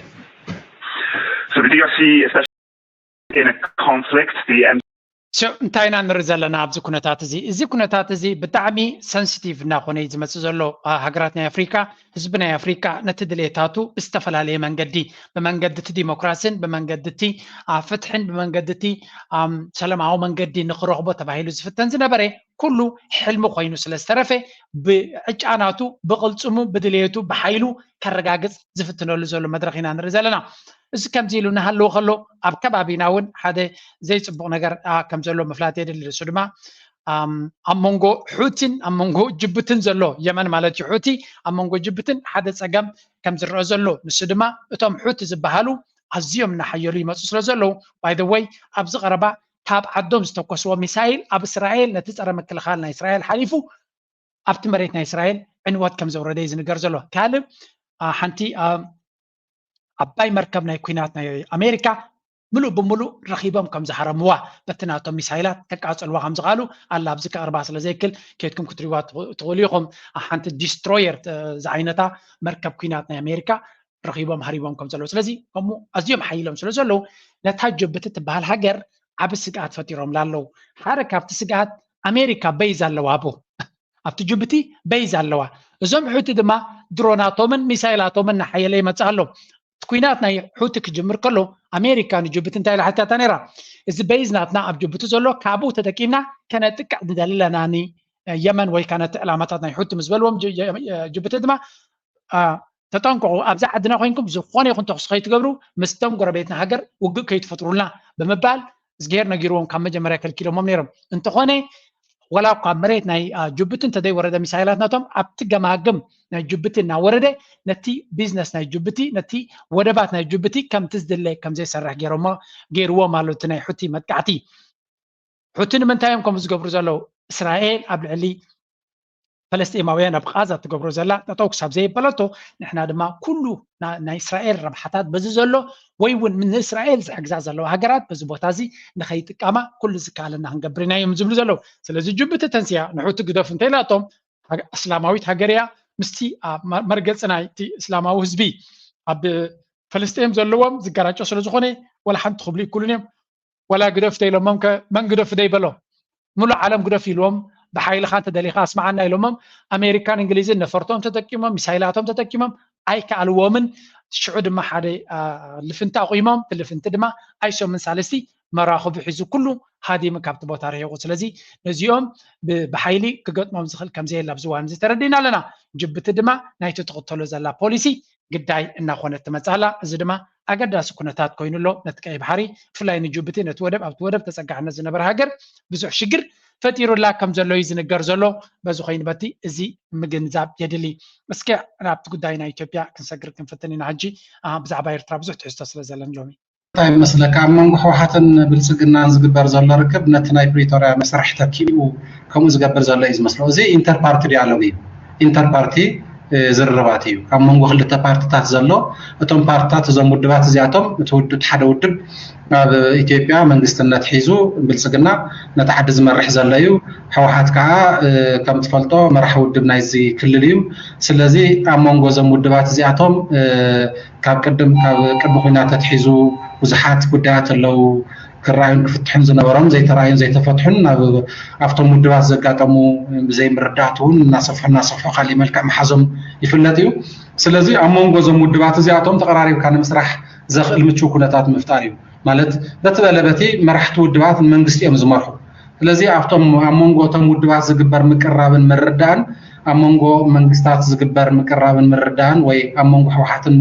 So the D R C, especially in a conflict, the So እንታይ ኢና ንርኢ ዘለና ኣብዚ ኩነታት እዚ? እዚ ኩነታት እዚ ብጣዕሚ ሰንሲቲቭ እናኾነ እዩ ዝመፅእ ዘሎ። ሃገራት ናይ ኣፍሪካ፣ ህዝቢ ናይ ኣፍሪካ ነቲ ድሌታቱ ብዝተፈላለየ መንገዲ፣ ብመንገዲ እቲ ዲሞክራሲን ብመንገዲ እቲ ፍትሕን ብመንገዲ እቲ ሰላማዊ መንገዲ ንክረኽቦ ተባሂሉ ዝፍተን ዝነበረ ኩሉ ሕልሚ ኮይኑ ስለ ዝተረፈ ብዕጫናቱ ብቅልፅሙ ብድሌቱ ብሓይሉ ከረጋግፅ ዝፍትነሉ ዘሎ መድረክ ኢና ንርኢ ዘለና። እዚ ከምዚ ኢሉ እናሃለወ ከሎ ኣብ ከባቢና እውን ሓደ ዘይፅቡቅ ነገር ከም ዘሎ ምፍላጥ የድሊ። እሱ ድማ ኣብ መንጎ ሑቲን ኣብ መንጎ ጅቡትን ዘሎ የመን ማለት እዩ ሑቲ ኣብ መንጎ ጅቡትን ሓደ ፀገም ከም ዝረአ ዘሎ ንሱ ድማ እቶም ሑቲ ዝበሃሉ ኣዝዮም እናሓየሉ ይመፁ ስለ ዘለዉ ባይ ወይ ኣብዚ ቀረባ ካብ ዓዶም ዝተኮስዎ ሚሳይል ኣብ እስራኤል ነቲ ፀረ ምክልኻል ናይ እስራኤል ሓሊፉ ኣብቲ መሬት ናይ እስራኤል ዕንወት ከም ዘውረደ እዩ ዝንገር ዘሎ። ካልእ ሓንቲ ዓባይ መርከብ ናይ ኩናት ናይ ኣሜሪካ ምሉእ ብምሉእ ረኺቦም ከም ዝሃረምዋ በቲ ናቶም ሚሳይላት ከቃፀልዋ ከም ዝኽኣሉ ኣላ ኣብዚ ከቕርባ ስለ ዘይክል ከድኩም ክትሪዋ ትኽእሉ ኢኹም። ሓንቲ ዲስትሮየር ዝዓይነታ መርከብ ኩናት ናይ ኣሜሪካ ረኺቦም ሃሪቦም ከም ዘለዉ ስለዚ ከምኡ ኣዝዮም ሓይሎም ስለ ዘለዉ ነታ ጅቡቲ ትበሃል ሃገር ዓቢ ስግኣት ፈጢሮምላ ኣለዉ። ሓደ ካብቲ ስግኣት ኣሜሪካ በይዝ ኣለዋ ኣብኡ ኣብቲ ጅቡቲ በይዝ ኣለዋ። እዞም ሑቲ ድማ ድሮናቶምን ሚሳይላቶምን እናሓየለ ይመፅእ ኣሎ። ኩናት ናይ ሑቲ ክጅምር ከሎ ኣሜሪካ ንጅቡቲ እንታይ ኢላ ሓቲታታ ነይራ? እዚ ቤዝ ናትና ኣብ ጅቡቲ ዘሎ ካብኡ ተጠቂምና ከነጥቅዕ ንደሊ ኣለና ንየመን ወይ ከዓ ነቲ ዕላማታት ናይ ሑቲ ምስ በልዎም ጅቡቲ ድማ ተጠንቀቑ፣ ኣብዛ ዓድና ኮይንኩም ዝኾነ ይኹን ተኽሲ ከይትገብሩ ምስቶም ጎረቤትና ሃገር ውግእ ከይትፈጥሩልና ብምባል እዝግሄር ነጊርዎም ካብ መጀመርያ ከልኪሎሞም ነይሮም። እንተኾነ ወላ እኳ መሬት ናይ ጅቡቲ እንተዘይወረደ ሚሳይላት ናቶም ኣብቲ ገማግም ናይ ጅቡቲ እናወረደ ነቲ ቢዝነስ ናይ ጅቡቲ ነቲ ወደባት ናይ ጅቡቲ ከምቲ ዝድለ ከምዘይሰርሕ ገይሮሞ ገይርዎም ኣሎ እቲ ናይ ሑቲ መጥቃዕቲ። ሑቲ ንምንታይ እዮም ከምኡ ዝገብሩ ዘለዉ? እስራኤል ኣብ ልዕሊ ፈለስጢማውያን ኣብ ቃዛ ትገብሮ ዘላ ጠጠው ክሳብ ዘይበለቶ ንሕና ድማ ኩሉ ናይ እስራኤል ረብሓታት በዚ ዘሎ ወይ እውን ንእስራኤል ዝሕግዛ ዘለዋ ሃገራት በዚ ቦታ እዚ ንኸይጥቀማ ኩሉ ዝከኣለና ክንገብር ኢና እዮም ዝብሉ ዘለዉ። ስለዚ ጅቡቲ ተንስያ ንሑቲ ግደፉ እንተኢላቶም እስላማዊት ሃገር እያ። ምስቲ መርገፂ ናይቲ እስላማዊ ህዝቢ ኣብ ፈለስጢን ዘለዎም ዝጋራጮ ስለ ዝኾነ ወላ ሓንቲ ክብሉ ይክሉን እዮም። ወላ ግደፍ ደይሎሞም ከ መን ግደፍ ደይበሎ? ሙሉእ ዓለም ግደፍ ኢልዎም ብሓይልኻ እንተደሊኻ ኣስማዓና ኢሎሞም ኣሜሪካን እንግሊዝን ነፈርቶም ተጠቂሞም ሚሳይላቶም ተጠቂሞም ኣይከኣልዎምን። ሽዑ ድማ ሓደ ልፍንቲ ኣቑሞም እቲ ልፍንቲ ድማ ኣይሶምን ሳልስቲ መራኽቡ ሒዙ ኩሉ ሃዲሙ ካብቲ ቦታ ርሒቑ። ስለዚ ነዚኦም ብሓይሊ ክገጥሞም ዝኽእል ከምዘየለ ኣብዚ እዋን እዚ ተረዲእና ኣለና። ጅብቲ ድማ ናይቲ ትኽተሎ ዘላ ፖሊሲ ግዳይ እናኾነት ትመጽእ ኣላ። እዚ ድማ ኣገዳሲ ኩነታት ኮይኑ ኣሎ። ነቲ ቀይ ባሕሪ ብፍላይ ንጅቡቲ ነቲ ወደብ ኣብቲ ወደብ ተጸጋዕነት ዝነበረ ሃገር ብዙሕ ሽግር ፈጢሩላ ከም ዘሎ እዩ ዝንገር ዘሎ። በዚ ኮይኑ በቲ እዚ ምግንዛብ የድሊ። እስኪ ናብቲ ጉዳይ ናይ ኢትዮጵያ ክንሰግር ክንፍትን ኢና። ሕጂ ብዛዕባ ኤርትራ ብዙሕ ትሕዝቶ ስለ ዘለኒ ሎሚ እንታይ ይመስለካ ኣብ መንጎ ህወሓትን ብልፅግናን ዝግበር ዘሎ ርክብ ነቲ ናይ ፕሪቶርያ መስርሕ ተኪኡ ከምኡ ዝገብር ዘሎ እዩ ዝመስሎ። እዚ ኢንተርፓርቲ ዲያሎግ እዩ። ኢንተርፓርቲ ዝርርባት እዩ ኣብ መንጎ ክልተ ፓርትታት ዘሎ። እቶም ፓርትታት እዞም ውድባት እዚኣቶም እቲ ውድብ ሓደ ውድብ ኣብ ኢትዮጵያ መንግስትነት ሒዙ ብልፅግና ነቲ ዓዲ ዝመርሕ ዘሎ እዩ። ህወሓት ከዓ ከም ትፈልጦ መራሒ ውድብ ናይዚ ክልል እዩ። ስለዚ ኣብ መንጎ እዞም ውድባት እዚኣቶም ካብ ቅድም ካብ ቅድሚ ኩናት ኣትሒዙ ብዙሓት ጉዳያት ኣለዉ ክረኣዩን ክፍትሑን ዝነበሮም ዘይተረኣዩን ዘይተፈትሑን ኣብቶም ውድባት ዘጋጠሙ ብዘይምርዳእት እውን እናሰፍሑ እናሰፍሑ ካሊእ መልክዕ ምሓዞም ይፍለጥ እዩ። ስለዚ ኣብ መንጎ እዞም ውድባት እዚኣቶም ተቐራሪብካ ንምስራሕ ዘኽእል ምችው ኩነታት ምፍጣር እዩ። ማለት በቲ በለ በቲ መራሕቲ ውድባት ንመንግስቲ እዮም ዝመርሑ። ስለዚ ኣብቶም ኣብ መንጎ እቶም ውድባት ዝግበር ምቅራብን ምርዳእን ኣብ መንጎ መንግስታት ዝግበር ምቅራብን ምርዳእን ወይ ኣብ መንጎ ህወሓትን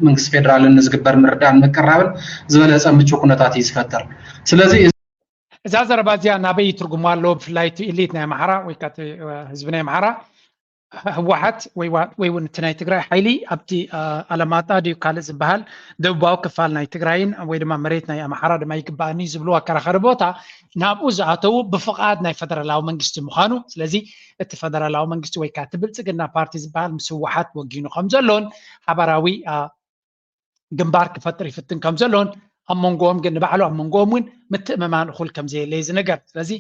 መንግስቲ ፌደራልን ዝግበር ምርዳእን ምቅራብን ዝበለፀ ምቹ ኩነታት እዩ ዝፈጥር። ስለዚ እዛ ዘረባ እዚኣ ናበይ ትርጉሙ ኣለዎ? ብፍላይ እቲ ኢሊት ናይ ኣምሓራ ወይ ከዓ ህዝቢ ናይ ኣምሓራ ህወሓት ወይ እውን እቲ ናይ ትግራይ ሓይሊ ኣብቲ ኣለማጣ ድዩ ካልእ ዝበሃል ደቡባዊ ክፋል ናይ ትግራይን ወይ ድማ መሬት ናይ ኣምሓራ ድማ ይግባኣኒ ዝብሉ ኣከራኸሪ ቦታ ናብኡ ዝኣተዉ ብፍቓድ ናይ ፈደራላዊ መንግስቲ ምዃኑ፣ ስለዚ እቲ ፈደራላዊ መንግስቲ ወይ ከዓ እቲ ብልፅግና ፓርቲ ዝበሃል ምስ ህወሓት ወጊኑ ከም ዘሎን ሓባራዊ ግንባር ክፈጥር ይፍትን ከም ዘሎን ኣብ መንጎኦም ግን ንባዕሉ ኣብ መንጎኦም እውን ምትእምማን እኹል ከም ዘየለ እዩ ዝንገር። ስለዚ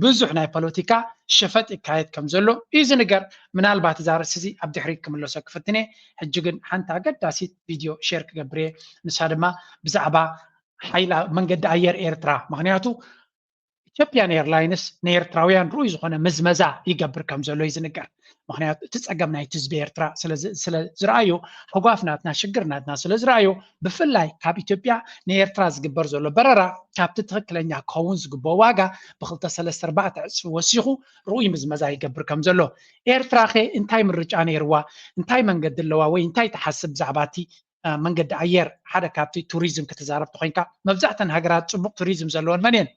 ብዙሕ ናይ ፖለቲካ ሸፈጥ ይካየድ ከም ዘሎ እዩ ዝንገር። ምናልባት እዛ ርእሲ እዚ ኣብ ድሕሪት ክምለሶ ክፍትን እየ። ሕጂ ግን ሓንቲ ኣገዳሲት ቪድዮ ሼር ክገብር እየ። ንሳ ድማ ብዛዕባ ሓይላ መንገዲ ኣየር ኤርትራ ምክንያቱ ኢትዮጵያን ኤርላይንስ ንኤርትራውያን ርኡይ ዝኾነ ምዝመዛ ይገብር ከም ዘሎ እዩ ዝንገር። ምክንያቱ እቲ ፀገም ናይቲ ህዝቢ ኤርትራ ስለ ዝረኣዮ፣ ህጓፍ ናትና ሽግር ናትና ስለ ዝረኣዮ፣ ብፍላይ ካብ ኢትዮጵያ ንኤርትራ ዝግበር ዘሎ በረራ ካብቲ ትኽክለኛ ክኸውን ዝግበኦ ዋጋ ብክልተ ሰለስተ ኣርባዕተ ዕፅፊ ወሲኹ ርኡይ ምዝመዛ ይገብር ከም ዘሎ። ኤርትራ ኸ እንታይ ምርጫ ነይርዋ? እንታይ መንገዲ ኣለዋ? ወይ እንታይ ትሓስብ ብዛዕባ እቲ መንገዲ ኣየር ሓደ ካብቲ ቱሪዝም ክትዛረብ ተኮይንካ መብዛሕተን ሃገራት ፅቡቅ ቱሪዝም ዘለወን መን እየን?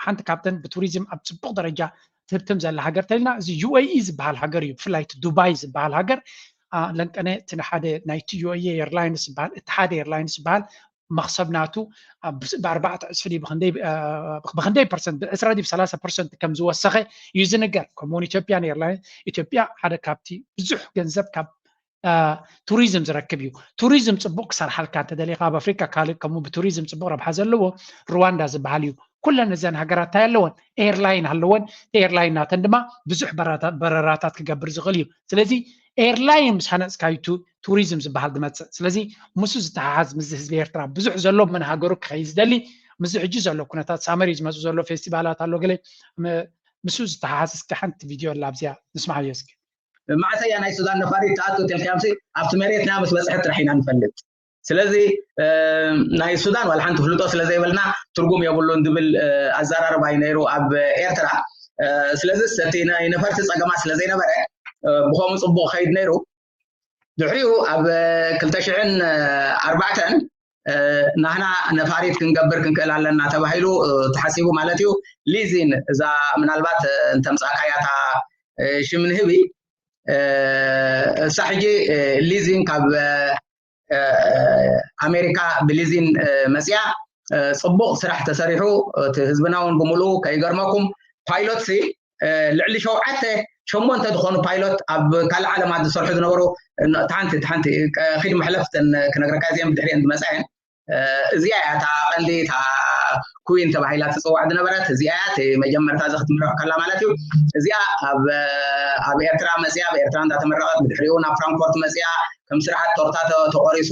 ሓንቲ ካብተን ብቱሪዝም ኣብ ፅቡቅ ደረጃ ትህብትም ዘላ ሃገር ተልና እዚ ዩ ኤ ኢ ዝበሃል ሃገር እዩ። ብፍላይ እቲ ዱባይ ዝበሃል ሃገር ለንቀነ እቲ ሓደ ናይቲ ዩ ኤ ኢ ኤርላይንስ ዝበሃል እቲ ሓደ ኤርላይንስ ዝበሃል መክሰብ ናቱ ብኣርባዕተ ዕፅፊ ድዩ ብክንደይ ፐርሰንት ብዕስራ ድዩ ብሰላሳ ፐርሰንት ከም ዝወሰኸ እዩ ዝንገር። ከምኡውን ኢትዮጵያን ኤርላይንስ ኢትዮጵያ ሓደ ካብቲ ብዙሕ ገንዘብ ካብ ቱሪዝም ዝረክብ እዩ። ቱሪዝም ፅቡቅ ክሰርሓልካ እንተደሊካ ኣብ ኣፍሪካ ካልእ ከምኡ ብቱሪዝም ፅቡቅ ረብሓ ዘለዎ ሩዋንዳ ዝበሃል እዩ። ኩለን እዘን ሃገራት እንታይ ኣለወን? ኤርላይን ኣለወን። ኤርላይን ናተን ድማ ብዙሕ በረራታት ክገብር ዝኽእል እዩ። ስለዚ ኤርላይን ምስ ሃነፅካዩ ቱሪዝም ዝበሃል ዝመፅእ። ስለዚ ምስ ዝተሓሓዝ ምስ ህዝቢ ኤርትራ ብዙሕ ዘሎ መን ሃገሩ ክኸይድ ዝደሊ ምስ ሕጂ ዘሎ ኩነታት ሳመር እዩ ዝመፅእ ዘሎ ፌስቲቫላት ኣሎ ገለ ምስ ዝተሓሓዝ እስኪ ሓንቲ ቪድዮ ኣላ ኣብዚኣ ንስማዓዮ እስኪ። መዓሰ እያ ናይ ሱዳን ነፋሪት ትኣቱ ተልካምሲ ኣብቲ መሬትና ምስ በፅሐት ጥራሕ ኢና ንፈልጥ። ስለዚ ናይ ሱዳን ዋላ ሓንቲ ፍልጦ ስለ ዘይበልና ትርጉም የብሉን ዝብል ኣዘራርባ እዩ ነይሩ ኣብ ኤርትራ። ስለዚ እቲ ናይ ነፈርቲ ፀገማት ስለ ዘይነበረ ብኸምኡ ፅቡቕ ከይድ ነይሩ። ድሕሪኡ ኣብ ክልተ ሽሕን ኣርባዕተን ናህና ነፋሪት ክንገብር ክንክእል ኣለና ተባሂሉ ተሓሲቡ ማለት እዩ። ሊዚን እዛ ምናልባት እንተምፃእካያ እታ ሽም ንህቢ እሳ ሕጂ ሊዚን ካብ ኣሜሪካ ብሊዚን መፅያ ፅቡቕ ስራሕ ተሰሪሑ እቲ ህዝብና እውን ብምሉኡ ከይገርመኩም ፓይሎት ሲ ልዕሊ ሸውዓተ ሸሞንተ ዝኾኑ ፓይሎት ኣብ ካልእ ዓለማት ዝሰርሑ ዝነበሩ ሓንቲ ሓንቲ ኪድ መሕለፍተን ክነግረካ እዚአን ብድሕሪአን ዝመፃ እየን። እዚኣ እያ እታ ቀንዲ እታ ኩዊን ተባሂላ ትፅዋዕ ዝነበረት እዚኣ እያ እቲ መጀመርታ እዚ ክትምረቕ ከላ ማለት እዩ። እዚኣ ኣብ ኣብ ኤርትራ መፅያ ኣብ ኤርትራ እንዳተመረቐት ብድሕሪኡ ናብ ፍራንክፎርት መፅያ ከም ስርዓት ቶርታ ተቆሪሱ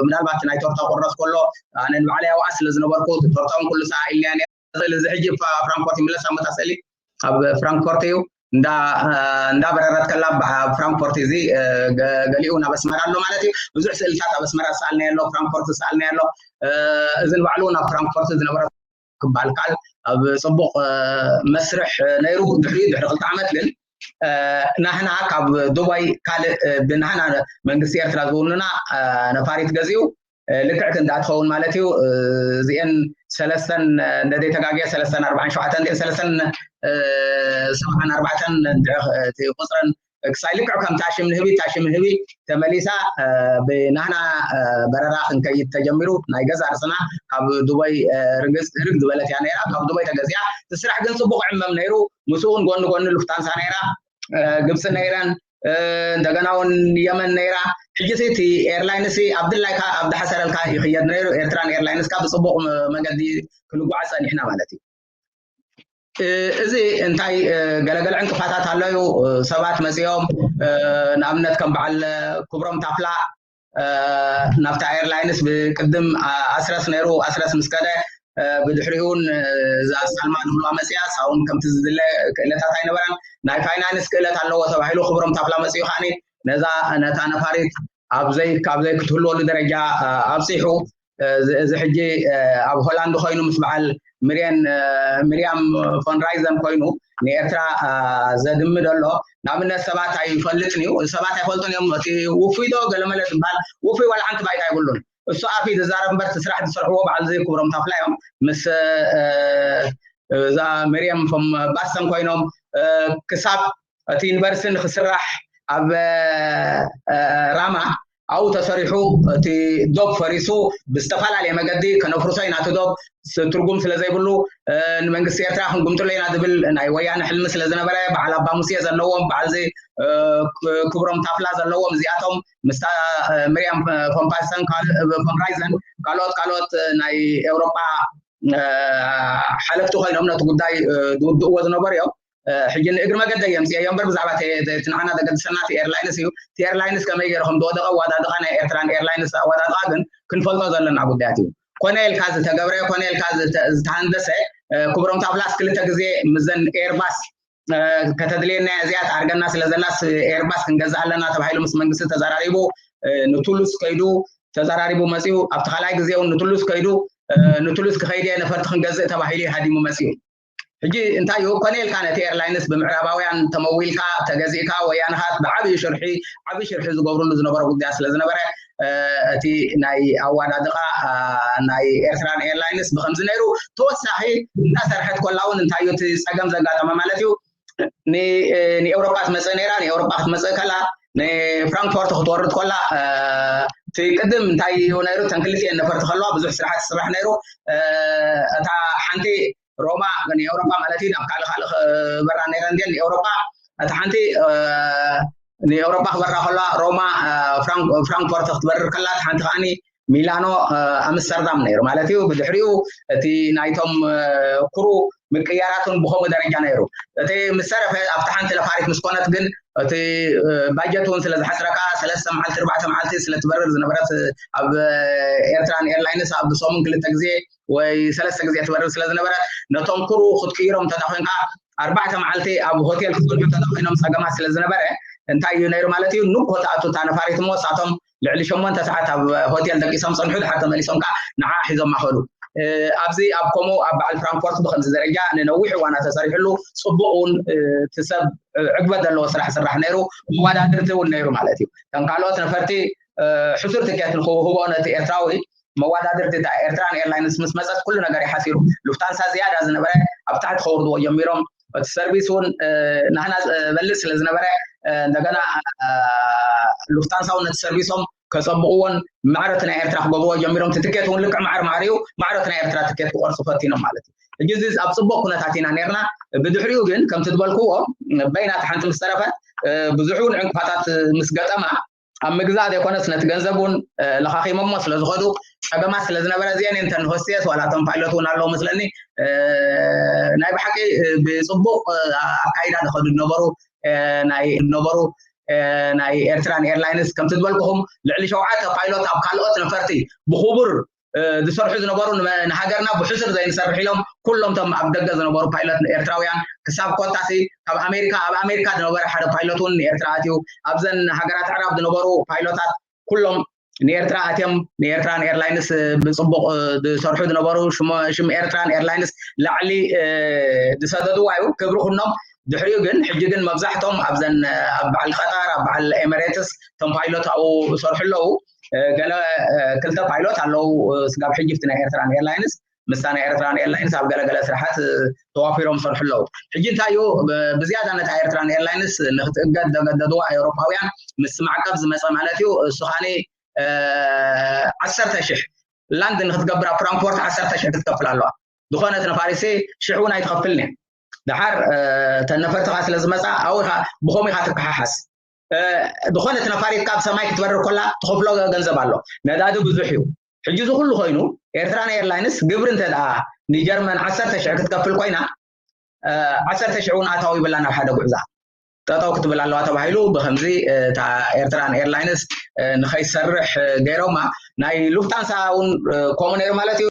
ምናልባት ናይ ቶርታ ቁረስ ከሎ ኣነ ንባዕለይ ኣብኣ ስለ ዝነበርኩ ቶርታ እውን ኩሉ ሰዓ ኢልያ ስእሊ እዚ ሕጂ ፍራንክፎርት ይምለስ ኣመታ ስእሊ ኣብ ፍራንክፎርት እዩ እንዳበረረት ከላ ፍራንክፎርት እዚ ገሊኡ ናብ ኣስመራ ኣሎ ማለት እዩ። ብዙሕ ስእልታት ኣብ ኣስመራ ዝሰኣልናዮ ኣሎ፣ ፍራንክፎርት ዝሰኣልናዮ ኣሎ። እዚ ንባዕሉ ናብ ፍራንክፎርት ዝነበረ ክበሃል ከኣል ኣብ ፅቡቕ መስርሕ ነይሩ። ድሕሪ ድሕሪ ክልተ ዓመት ግን ናህና ካብ ዱባይ ካልእ ብናህና መንግስቲ ኤርትራ ዝውንና ነፋሪት ገዚኡ ልክዕ ክንዳ ትኸውን ማለት እዩ። እዚአን ሰለስተን እንደዘይ ተጋግየ ሰለስተን ኣርባዓን ሸውዓተን እንዲአን ሰለስተን ሰብዓን ኣርባዕተን ቁፅረን ክሳይ ልክዕ ከም ታሽም ንህቢ ታሽም ንህቢ ተመሊሳ ብናህና በረራ ክንከይድ ተጀሚሩ ናይ ገዛ ርስና ካብ ዱባይ ርግ ዝበለት እያ ነይራ። ካብ ዱባይ ተገዚኣ እቲ ስራሕ ግን ፅቡቅ ዕመም ነይሩ። ምስኡ እውን ጎኒ ጎኒ ሉፍታንሳ ነይራ፣ ግብፂ ነይረን፣ እንደገና እውን የመን ነይራ። ሕጂ እቲ ኤርላይን ሲ ኣብ ድላይካ ኣብ ዝሓሰረልካ ይኽየድ ነይሩ። ኤርትራን ኤርላይንስ ካብ ብፅቡቅ መገዲ ክንጓዓዝ ፀኒሕና ማለት እዩ። እዚ እንታይ ገለገለ ዕንቅፋታት ኣለዩ። ሰባት መፂኦም ንኣብነት ከም በዓል ክብሮም ታፍላ ናብታ ኤርላይንስ ብቅድም ኣስረስ ነይሩ። ኣስረስ ምስ ከደ ብድሕሪኡ እውን እዛ ሳልማ ንብልዋ መፅያ ሳውን ከምቲ ዝድለ ክእለታት ኣይነበረን። ናይ ፋይናንስ ክእለት ኣለዎ ተባሂሉ ክብሮም ታፍላ መፅኡ ከዓኒ ነዛ ነታ ነፋሪት ኣብዘይ ካብዘይ ክትህልወሉ ደረጃ ኣብፂሑ እዚ ሕጂ ኣብ ሆላንድ ኮይኑ ምስ በዓል ምርየን ምርያም ፎንራይዘን ኮይኑ ንኤርትራ ዘድምድ ኣሎ። ንኣብነት ሰባት ኣይፈልጥን እዩ፣ ሰባት ኣይፈልጡን እዮም። እቲ ውፉይ ዶ ገለመለ ዝበሃል ውፉይ ዋላ ሓንቲ ባይታ ኣይብሉን። እሱ ኣፍ ዝዛረብ እምበር እቲ ስራሕ ዝሰርሕዎ በዓል እዚ ክብሮም ታፍላ እዮም። ምስ እዛ መርየም ፎም ባስተን ኮይኖም ክሳብ እቲ ዩኒቨርሲቲ ንክስራሕ ኣብ ራማ ኣብኡ ተሰሪሑ እቲ ዶብ ፈሪሱ ብዝተፈላለየ መገዲ ከነፍርሶ ኢና እቲ ዶብ ትርጉም ስለ ዘይብሉ ንመንግስቲ ኤርትራ ክንጉምጥሎ ኢና ዝብል ናይ ወያነ ሕልሚ ስለ ዝነበረ በዓል ኣባ ሙሴ ዘለዎም በዓል ክብሮም ታፍላ ዘለዎም እዚኣቶም ምስታ ምርያም ፎምፓስተን ፎምራይዘን ካልኦት ካልኦት ናይ ኤውሮጳ ሓለፍቲ ኮይኖም ነቲ ጉዳይ ዝውድእዎ ዝነበሩ እዮም። ሕጂ ንእግሪ መገደይ የምፅኤዮ እምበር ብዛዕባ እቲ ንዓና ዘገድሰና እቲ ኤርላይንስ እዩ። እቲ ኤርላይንስ ከመይ ገይሩ ከም ዝወደቐ ኣወዳድቓ ናይ ኤርትራን ኤርላይንስ ኣወዳድቓ ግን ክንፈልጦ ዘለና ጉዳያት እዩ። ኮነ ኢልካ ዝተገብረ ኮነ ኢልካ ዝተሃንደሰ ክብሮም ታፍላስ ክልተ ግዜ ምዘን ኤርባስ ከተድልየና እዚኣ ትኣርገና ስለ ዘላስ ኤርባስ ክንገዝእ ኣለና ተባሂሉ ምስ መንግስቲ ተዘራሪቡ ንቱሉስ ከይዱ ተዘራሪቡ መፅኡ። ኣብቲ ካልኣይ ግዜ እውን ንቱሉስ ከይዱ ንቱሉስ ክኸይድ እየ ነፈርቲ ክንገዝእ ተባሂሉ ሃዲሙ መፅኡ። ሕጂ እንታይ እዩ ኮነ ኢልካ ነቲ ኤርላይንስ ብምዕራባውያን ተመዊልካ ተገዚእካ ወያነኻት ብዓብዪ ሽርሒ ዓብዪ ሽርሒ ዝገብርሉ ዝነበረ ጉዳያት ስለ ዝነበረ እቲ ናይ ኣዋዳድቓ ናይ ኤርትራን ኤርላይንስ ብከምዚ ነይሩ ተወሳኺ እንዳሰርሐት ኮላ እውን እንታይ እዩ እቲ ፀገም ዘጋጠመ ማለት እዩ ንኤውሮጳ ትመፅእ ነይራ ንኤውሮጳ ክትመፅእ ከላ ንፍራንክፎርት ክትወርድ ኮላ እቲ ቅድም እንታይ እዩ ነይሩ እተን ክልቲኤን ነፈርቲ ከለዋ ብዙሕ ስራሓት ዝስራሕ ነይሩ እታ ሓንቲ ሮማ ንኤውሮጳ ማለት እዩ ናብ ካልእ ካልእ ክበራ ነይረን ድየን ንኤውሮጳ እታ ሓንቲ ንኤውሮጳ ክበራ ከላ ሮማ ፍራንክፎርት ክትበርር ከላ እታ ሓንቲ ከዓኒ ሚላኖ ኣምስተርዳም ነይሩ ማለት እዩ። ብድሕሪኡ እቲ ናይቶም ኩሩ ምቅያራቱን ብከምኡ ደረጃ ነይሩ። እቲ ምስ ተረፈ ኣብቲ ሓንቲ ነፋሪት ምስ ኮነት ግን እቲ ባጀት እውን ስለ ዝሓስረካ ሰለስተ መዓልቲ ኣርባዕተ መዓልቲ ስለ ትበርር ዝነበረት ኣብ ኤርትራን ኤርላይንስ ኣብ ሰሙን ክልተ ግዜ ወይ ሰለስተ ግዜ ትበርር ስለ ዝነበረት ነቶም ኩሩ ክትቅይሮም እንተዳ ኮንካ ኣርባዕተ መዓልቲ ኣብ ሆቴል ክትብልዑ እንተዳ ኮይኖም ፀገማት ስለ ዝነበረ እንታይ እዩ ነይሩ ማለት እዩ ንኮ ትኣቱ እታ ነፋሪት እሞ እሳቶም ልዕሊ ሸሞንተ ሰዓት ኣብ ሆቴል ደቂሶም ጸንሑ፣ ድሓር ተመሊሶም ከዓ ንዓ ሒዞማ ከዱ። ኣብዚ ኣብ ከምኡ ኣብ በዓል ፍራንክፎርት ብከምዚ ደረጃ ንነዊሕ እዋና ተሰሪሕሉ፣ ጽቡቕ እውን እቲ ሰብ ዕግበት ዘለዎ ስራሕ ስራሕ ነይሩ፣ መወዳድርቲ እውን ነይሩ ማለት እዩ። ከም ካልኦት ነፈርቲ ሕሱር ትኬት ንክውህቦ ነቲ ኤርትራዊ መወዳድርቲ እታ ኤርትራን ኤርላይንስ ምስ መፀት ኩሉ ነገር ይሓሲሩ። ሉፍታንሳ ዝያዳ ዝነበረ ኣብ ታሕቲ ከውርድዎ ጀሚሮም። እቲ ሰርቪስ እውን ናህና ዝበልፅ ስለ ዝነበረ እንደገና ሉፍታንሳ እውን ነቲ ሰርቪሶም ከፀብቕዎን ማዕረቲ ናይ ኤርትራ ክገብርዎ ጀሚሮም። እቲ ትኬት እውን ልክዕ ማዕር ማዕር እዩ። ማዕረቲ ናይ ኤርትራ ትኬት ክቆርፁ ፈቲኖም ማለት እዩ። ሕጂ እዚ ኣብ ፅቡቅ ኩነታት ኢና ነርና። ብድሕሪኡ ግን ከምቲ ዝበልክዎ በይናት ሓንቲ ምስ ተረፈት ብዙሕ እውን ዕንቅፋታት ምስ ገጠማ ኣብ ምግዛእ ዘይኮነስ ነቲ ገንዘብ እውን ለኻኺሞሞ ስለ ዝኸዱ ፀገማት ስለ ዝነበረ እዚአን እንተን ሆስቴስ ዋላ እቶም ፓይሎት እውን ኣለዉ መስለኒ ናይ ብሓቂ ብፅቡቅ ኣካይዳ ዝኸዱ ዝነበሩ ናይ ነበሩ ናይ ኤርትራን ኤርላይንስ ከምቲ ዝበልኩኹም ልዕሊ ሸውዓተ ፓይሎት ኣብ ካልኦት ነፈርቲ ብክቡር ዝሰርሑ ዝነበሩ ንሃገርና ብሕሱር ዘይንሰርሕ ኢሎም ኩሎም ቶም ኣብ ደገ ዝነበሩ ፓይለት ኤርትራውያን ክሳብ ኮታሲ ካብ ኣሜሪካ ኣብ ኣሜሪካ ዝነበረ ሓደ ፓይሎት እውን ንኤርትራ ኣትዩ ኣብዘን ሃገራት ኣዕራብ ዝነበሩ ፓይሎታት ኩሎም ንኤርትራ ኣትዮም ንኤርትራን ኤርላይንስ ብፅቡቅ ዝሰርሑ ዝነበሩ ሽም ኤርትራን ኤርላይንስ ላዕሊ ዝሰደድዋ እዩ ክብሪ ኩኖም ድሕሪኡ ግን ሕጂ ግን መብዛሕቶም ኣብዘን ኣብ በዓል ቀጠር ኣብ በዓል ኤመሬትስ ቶም ፓይሎት ኣብኡ ዝሰርሑ ኣለዉ ገለ ክልተ ፓይሎት ኣለዉ ስጋብ ሕጂ ፍቲ ናይ ኤርትራን ኤርላይንስ ምስታ ናይ ኤርትራን ኤርላይንስ ኣብ ገለገለ ስራሓት ተዋፊሮም ዝሰርሑ ኣለዉ ሕጂ እንታይ እዩ ብዝያዳ ነታ ኤርትራን ኤርላይንስ ንክትእገድ ዘገደድዋ ኤውሮፓውያን ምስ ማዕቀብ ዝመፀ ማለት እዩ እሱ ካኒ ዓሰርተ ሽሕ ላንድ ንክትገብር ኣብ ፍራንክፎርት ዓሰርተ ሽሕ ክትከፍል ኣለዋ ዝኾነት ነፋሪት ሽሕ እውን ኣይትኸፍልን እያ ድሓር እተን ነፈርቲ ከዓ ስለ ዝመፃ ኣብኡ ኢኻ ብኸምኡ ኢኻ ትከሓሓስ ዝኾነት ነፋሪት ካብ ሰማይ ክትበርር ከላ ትኸፍሎ ገንዘብ ኣሎ ነዳዲ ብዙሕ እዩ ሕጂ እዚ ኩሉ ኮይኑ ኤርትራን ኤርላይንስ ግብሪ እንተ ደኣ ንጀርመን ዓሰርተ ሽሕ ክትከፍል ኮይና ዓሰርተ ሽሕ እውን ኣታዊ ይብላ ናብ ሓደ ጉዕዛ ጠጠው ክትብል ኣለዋ ተባሂሉ ብከምዚ እታ ኤርትራን ኤርላይንስ ንከይሰርሕ ገይሮማ ናይ ሉፍታንሳ እውን ከምኡ ነይሩ ማለት እዩ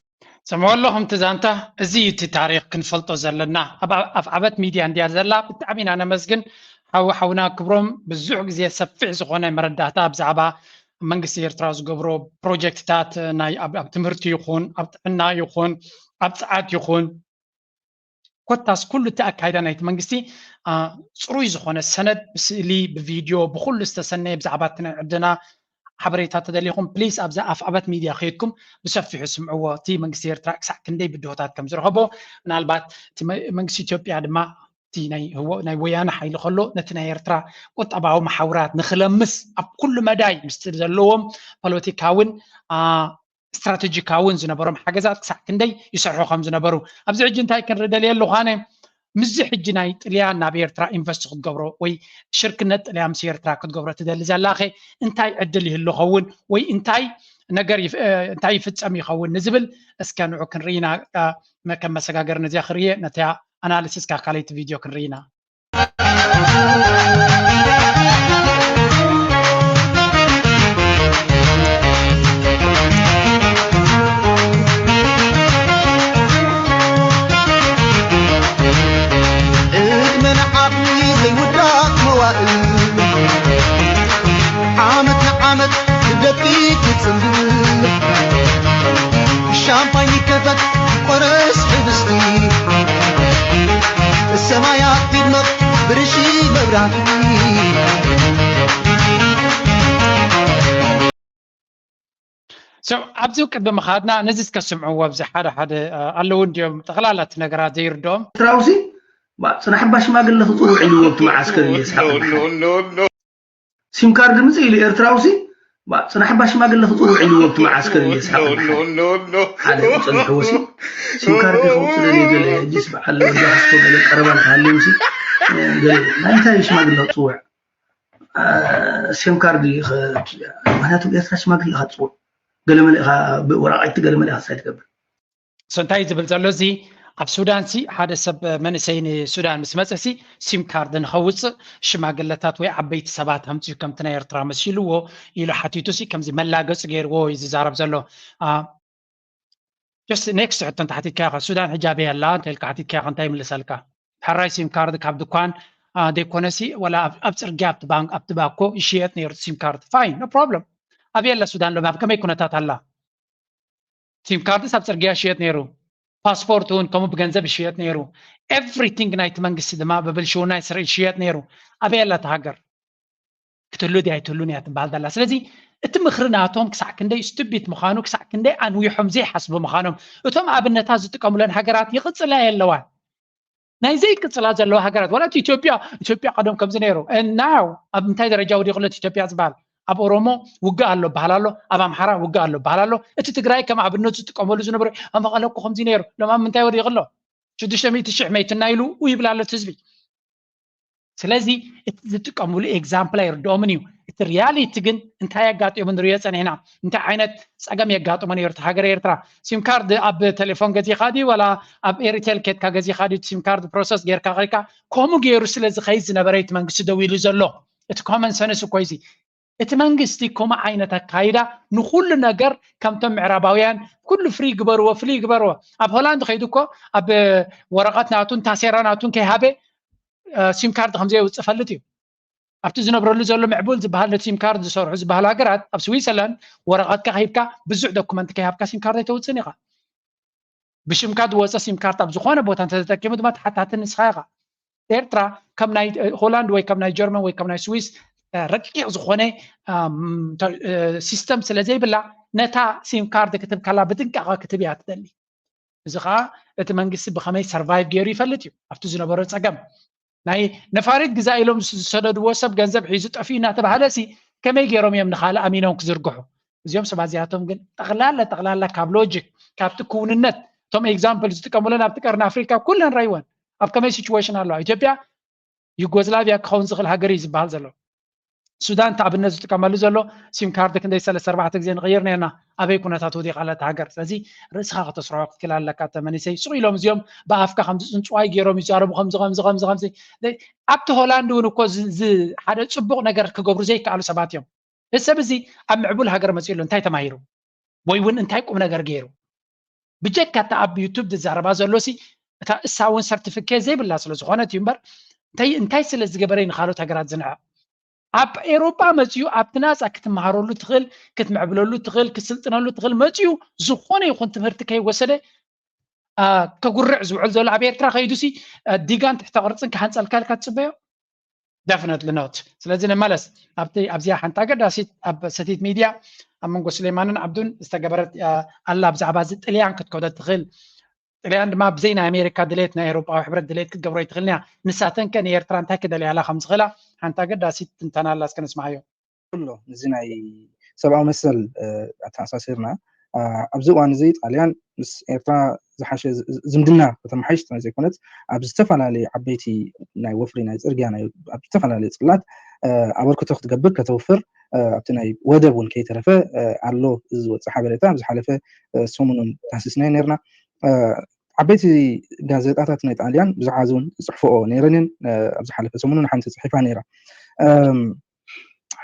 ስምዑ ኣለኹም እቲ ዛንታ እዚ እዩ እቲ ታሪክ ክንፈልጦ ዘለና ኣብ ዓበት ሚድያ እንድያ ዘላ ብጣዕሚ ኢና ነመስግን ሓዊ ሓውና ክብሮም ብዙሕ ግዜ ሰፊሕ ዝኾነ መረዳእታ ብዛዕባ መንግስቲ ኤርትራ ዝገብሮ ፕሮጀክትታት ናይ ኣብ ትምህርቲ ይኹን ኣብ ጥዕና ይኹን ኣብ ፀዓት ይኹን ኮታስ ኩሉ እቲ ኣካይዳ ናይቲ መንግስቲ ፅሩይ ዝኾነ ሰነድ ብስእሊ ብቪድዮ ብኩሉ ዝተሰነየ ብዛዕባ እቲ ናይ ዕድና ሓበሬታ ተደሊኹም ፕሊስ ኣብዛ ኣፍኣበት ሚድያ ከይድኩም ብሰፊሑ ስምዕዎ እቲ መንግስቲ ኤርትራ ክሳዕ ክንደይ ብድሆታት ከም ዝረኸቦ ምናልባት እቲ መንግስቲ ኢትዮጵያ ድማ እቲ ናይ ወያነ ሓይሊ ከሎ ነቲ ናይ ኤርትራ ቁጠባዊ መሓውራት ንክለምስ ኣብ ኩሉ መዳይ ምስቲ ዘለዎም ፖለቲካውን ስትራተጂካውን ዝነበሮም ሓገዛት ክሳዕ ክንደይ ይሰርሑ ከም ዝነበሩ ኣብዚ ሕጂ እንታይ ክንርኢ ደልየ ኣለኹ ኣነ ምስዚ ሕጂ ናይ ጥልያን ናብ ኤርትራ ኢንቨስት ክትገብሮ ወይ ሽርክነት ጥልያን ምስ ኤርትራ ክትገብሮ ትደሊ ዘላኸ እንታይ ዕድል ይህሉ ኸውን ወይ እንታይ ነገር እንታይ ይፍጸም ይኸውን ንዝብል እስከ ንዑ ክንርኢና ከም መሰጋገር ነዚያ ክርየ ነታ ኣናሊሲስ ካ ካልይቲ ቪድዮ ክንርኢና ዓመት ንዓመት ክደፊ ክጽንብል ሻምፓኝ ይከፈት ቆረስ ሕብስቲ ሰማያት ይድመቕ ብርሺ መብራህቲ ኣብዚ ቅድሚ ምኻድና ነዚ እስከ ስምዕዎ ኣብዚ ሓደ ሓደ ኣለዉ እንዲዮም ጠቕላላ እቲ ነገራት ዘይርድኦም ኤርትራውሲ ጽናሕ እባ ሽማግለ ክጽውዕ ኢልዎ ኣብቲ መዓስከር እዩ የስሓቕ ሲም ካርድ ምጽእ ኢሉ ኤርትራውሲ ጽናሕ እባ ሽማግለ ክጽውዕ ኢልዎ ኣብቲ መዓስከር እዩ የስሓቕ ሓደ ጸኒሕዎ ሲ ሲም ካርድ ከውጽእ ደልየ ገለ ሕጂስ በዓል ወዲ ሓስቶ ገለ ቀረባ እንተሃልዩ ሲ ገለ ናይ እንታይ ሽማግለ ክጽውዕ ሴም ካርድ ምክንያቱ ኤርትራ ሽማግለ ኢካ ትፅውዕ ገለመለ ኢካ ወረቃይቲ ገለመለ ኢካ ሳይ ትገብር እንታይ ዝብል ዘሎ እዚ ኣብ ሱዳን ሲ ሓደ ሰብ መንእሰይ ንሱዳን ምስ መፀ ሲ ሲም ካርድ ንኸውፅእ ሽማግለታት ወይ ዓበይቲ ሰባት ኣምፅኡ ከምቲ ናይ ኤርትራ መሲልዎ ኢሉ ሓቲቱ ሲ ከምዚ መላገፂ ገይርዎ እዩ ዝዛረብ ዘሎ just next ሕቶ እንተሓቲትካ ኢኻ ሱዳን ሕጂ ኣበይ ኣላ እንተልካ ሓቲትካ ኢኻ እንታይ ይምልሰልካ ሕራይ ሲም ካርድ ካብ ድኳን ዘይኮነሲ ወላ ኣብ ፅርግያ ኣብቲ ባንክ ኣብቲ ባኮ ይሽየጥ ነይሩ ሲም ካርድ fine no problem ኣበይ ኣላ ሱዳን ሎም ኣብ ከመይ ኩነታት ኣላ? ሲም ካርድስ ኣብ ፅርግያ ይሽየጥ ነይሩ። ፓስፖርት እውን ከምኡ ብገንዘብ ይሽየጥ ነይሩ። ኤቭሪቲንግ ናይቲ መንግስቲ ድማ ብብልሽውና ይሽየጥ ነይሩ። ኣበይ ኣላ እታ ሃገር? ክትህሉ ድያ ኣይትህሉን እያ ትበሃል ዘላ። ስለዚ እቲ ምኽሪ ናቶም ክሳዕ ክንደይ ስቱቢት ምዃኑ፣ ክሳዕ ክንደይ ኣንዊሖም ዘይሓስቡ ምዃኖም፣ እቶም ኣብነታት ዝጥቀሙለን ሃገራት ይቕፅላ የለዋን። ናይ ዘይቅፅላ ዘለዋ ሃገራት ዋላ ኢትዮጵያ ኢትዮጵያ ቀደም ከምዚ ነይሩ ናው ኣብ እንታይ ደረጃ ወዲቕለት ኢትዮጵያ ዝበሃል ኣብ ኦሮሞ ውግእ ኣሎ በሃል ኣሎ፣ ኣብ ኣምሓራ ውግእ ኣሎ በሃል ኣሎ። እቲ ትግራይ ከም ኣብነት ዝጥቀመሉ ዝነበረ ኣብ መቐለ እኮ ከምዚ ነይሩ። ሎም ኣብ ምንታይ ወዲቕ ኣሎ? ሽዱሽተ ሚእቲ ሽሕ መይትና ኢሉ ይብል ኣሎ እቲ ህዝቢ። ስለዚ እቲ ዝጥቀምሉ ኤግዛምፕል ኣይርድኦምን እዩ። እቲ ሪያሊቲ ግን እንታይ ኣጋጢሙ ንሪኦ ፀኒሕና። እንታይ ዓይነት ፀገም የጋጥሞ ነይሩ እቲ ሃገር ኤርትራ? ሲም ካርድ ኣብ ቴሌፎን ገዚኻ ድዩ ዋላ ኣብ ኤሪቴል ኬድካ ገዚኻ ድዩ? ሲም ካርድ ፕሮሰስ ጌርካ ኸይካ ከምኡ ገይሩ ስለ ዝኸይድ ዝነበረ እቲ መንግስቲ ደው ኢሉ ዘሎ። እቲ ኮመን ሰንስ እኮ እዚ እቲ መንግስቲ ከምኡ ዓይነት ኣካይዳ ንኩሉ ነገር ከምቶም ምዕራባውያን ኩሉ ፍሪ ግበርዎ ፍሪ ግበርዎ። ኣብ ሆላንድ ከይዱ እኮ ኣብ ወረቐት ናቱን ታሴራ ናቱን ከይሃበ ሲም ካርድ ከምዘየውፅእ ፈልጥ እዩ። ኣብቲ ዝነብረሉ ዘሎ ምዕቡል ዝበሃል ነቲ ሲም ካርድ ዝሰርሑ ዝበሃሉ ሃገራት ኣብ ስዊዘርላንድ ወረቐትካ ከሂብካ ብዙሕ ዶኩመንት ከይሃብካ ሲም ካርድ ኣይተውፅእን ኢኻ። ብሽምካ ዝወፀ ሲም ካርድ ኣብ ዝኾነ ቦታ እንተተጠቂሙ ድማ ተሓታቲ ንስኻ ኢኻ። ኤርትራ ከም ናይ ሆላንድ ወይ ከም ናይ ጀርመን ወይ ከም ናይ ስዊስ ረቂቕ ዝኾነ ሲስተም ስለ ዘይብላ ነታ ሲም ካርድ ክትብ ከላ ብጥንቃቐ ክትብ እያ ትደሊ። እዚ ከዓ እቲ መንግስቲ ብኸመይ ሰርቫይቭ ገይሩ ይፈልጥ እዩ ኣብቲ ዝነበሮ ፀገም። ናይ ነፋሪት ግዛ ኢሎም ዝሰደድዎ ሰብ ገንዘብ ሒዙ ጠፊኡ እናተባሃለ ሲ ከመይ ገይሮም እዮም ንካልእ ኣሚኖም ክዝርግሑ? እዚኦም ሰባት እዚኣቶም ግን ጠቕላላ ጠቕላላ ካብ ሎጂክ ካብቲ ክውንነት እቶም ኤግዛምፕል ዝጥቀሙለን ኣብቲ ቀርኒ ኣፍሪካ ኩለን ራይወን ኣብ ከመይ ሲቹዌሽን ኣለዋ። ኢትዮጵያ ዩጎዝላቪያ ክኸውን ዝኽእል ሃገር እዩ ዝበሃል ዘሎ። ሱዳን እቲ ኣብነት ዝጥቀመሉ ዘሎ ሲም ካርድ ክንደይ ሰለስተ ኣርባዕተ ግዜ ንቕይር ነርና ኣበይ ኩነታት ወዲቓ ኣላ እታ ሃገር። ስለዚ ርእስኻ ከተስርሖ ክትክእል ኣለካ። እተ መንእሰይ ሱቕ ኢሎም እዚኦም ብኣፍካ ከምዚ ፅንፅዋይ ገይሮም ይዛረቡ ከምዚ ከምዚ ከምዚ ከምዚ ኣብቲ ሆላንድ እውን እኮ ሓደ ፅቡቕ ነገር ክገብሩ ዘይከኣሉ ሰባት እዮም። እዚ ሰብ እዚ ኣብ ምዕቡል ሃገር መፂኡ ኣሎ እንታይ ተማሂሩ ወይ እውን እንታይ ቁም ነገር ገይሩ? ብጀካ እቲ ኣብ ዩቱብ ዝዛረባ ዘሎ ሲ እታ እሳ እውን ሰርቲፊኬት ዘይብላ ስለ ዝኾነት እዩ እምበር እንታይ እንታይ ስለ ዝገበረ እዩ ንካልኦት ሃገራት ዝንዕቕ? ኣብ ኤሮጳ መፂኡ ኣብቲ ናፃ ክትመሃረሉ ትኽእል ክትምዕብለሉ ትኽእል ክትስልጥነሉ ትኽእል መፂኡ ዝኾነ ይኹን ትምህርቲ ከይወሰደ ከጉርዕ ዝውዕል ዘሎ ኣብ ኤርትራ ከይዱ ሲ ዲጋን ትሕተ ቅርፅን ክሃንፀልካ ኢልካ ትፅበዮ? Definitely not። ስለዚ ንመለስ ኣብቲ ኣብዚኣ ሓንቲ ኣገዳሲት ኣብ ሰቲት ሚድያ ኣብ መንጎ ስሌማንን ዓብዱን ዝተገበረት ኣላ ብዛዕባ እዚ ጥልያን ክትከዶ ትኽእል ጥልያን ድማ ብዘይ ናይ ኣሜሪካ ድሌት ናይ ኤሮጳዊ ሕብረት ድሌት ክትገብሮ ይትኽእልን እያ። ንሳተን ከ ንኤርትራ እንታይ ክደልያላ ከም ዝኽእላ ሓንቲ ኣገዳሲት ትንተና ኣላ እስከ ንስማዓዮ። ኣሎ እዚ ናይ ሰብኣዊ መሰል ኣተኣሳሲርና ኣብዚ እዋን እዚ ጣልያን ምስ ኤርትራ ዝሓሸ ዝምድና ከተመሓይሽ ጥራይ ዘይኮነት ኣብ ዝተፈላለዩ ዓበይቲ ናይ ወፍሪ ናይ ፅርግያ ኣብ ዝተፈላለዩ ፅላት ኣበርክቶ ክትገብር ከተውፍር ኣብቲ ናይ ወደብ እውን ከይተረፈ ኣሎ እዚ ዝወፅእ ሓበሬታ ኣብ ዝሓለፈ ሰሙኑን ታህስስና ነርና ዓበይቲ ጋዜጣታት ናይ ጣልያን ብዝሓ እውን ዝፅሕፍኦ ነይረን እየን ኣብ ዝሓለፈ ሰሙኑን ሓንቲ ፅሒፋ ነይራ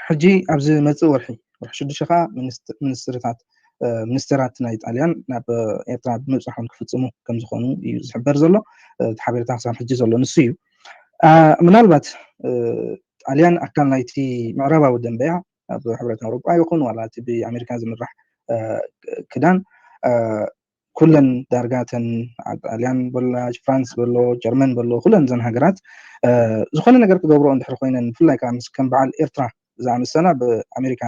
ሕጂ ኣብዚ መፅእ ወርሒ ወርሒ ሽዱሽተ ከዓ ሚኒስትርታት ሚኒስተራት ናይ ጣልያን ናብ ኤርትራ ብምብፃሕ እውን ክፍፅሙ ከም ዝኾኑ እዩ ዝሕበር ዘሎ እቲ ሓበሬታ ክሳብ ሕጂ ዘሎ ንሱ እዩ ምናልባት ጣልያን ኣካል ናይቲ ምዕራባዊ ደንበያ ኣብ ሕብረት ኣውሮጳ ይኹን ዋላ እቲ ብኣሜሪካ ዝምራሕ ክዳን ኩለን ዳርጋ ተን ጣልያን በላ ፍራንስ በሎ ጀርመን በሎ ኩለን ዘን ሃገራት ዝኾነ ነገር ክገብሮ እንድሕር ኮይነን ብፍላይ ከዓ ምስ ከም በዓል ኤርትራ ዝኣመሰላ ብኣሜሪካ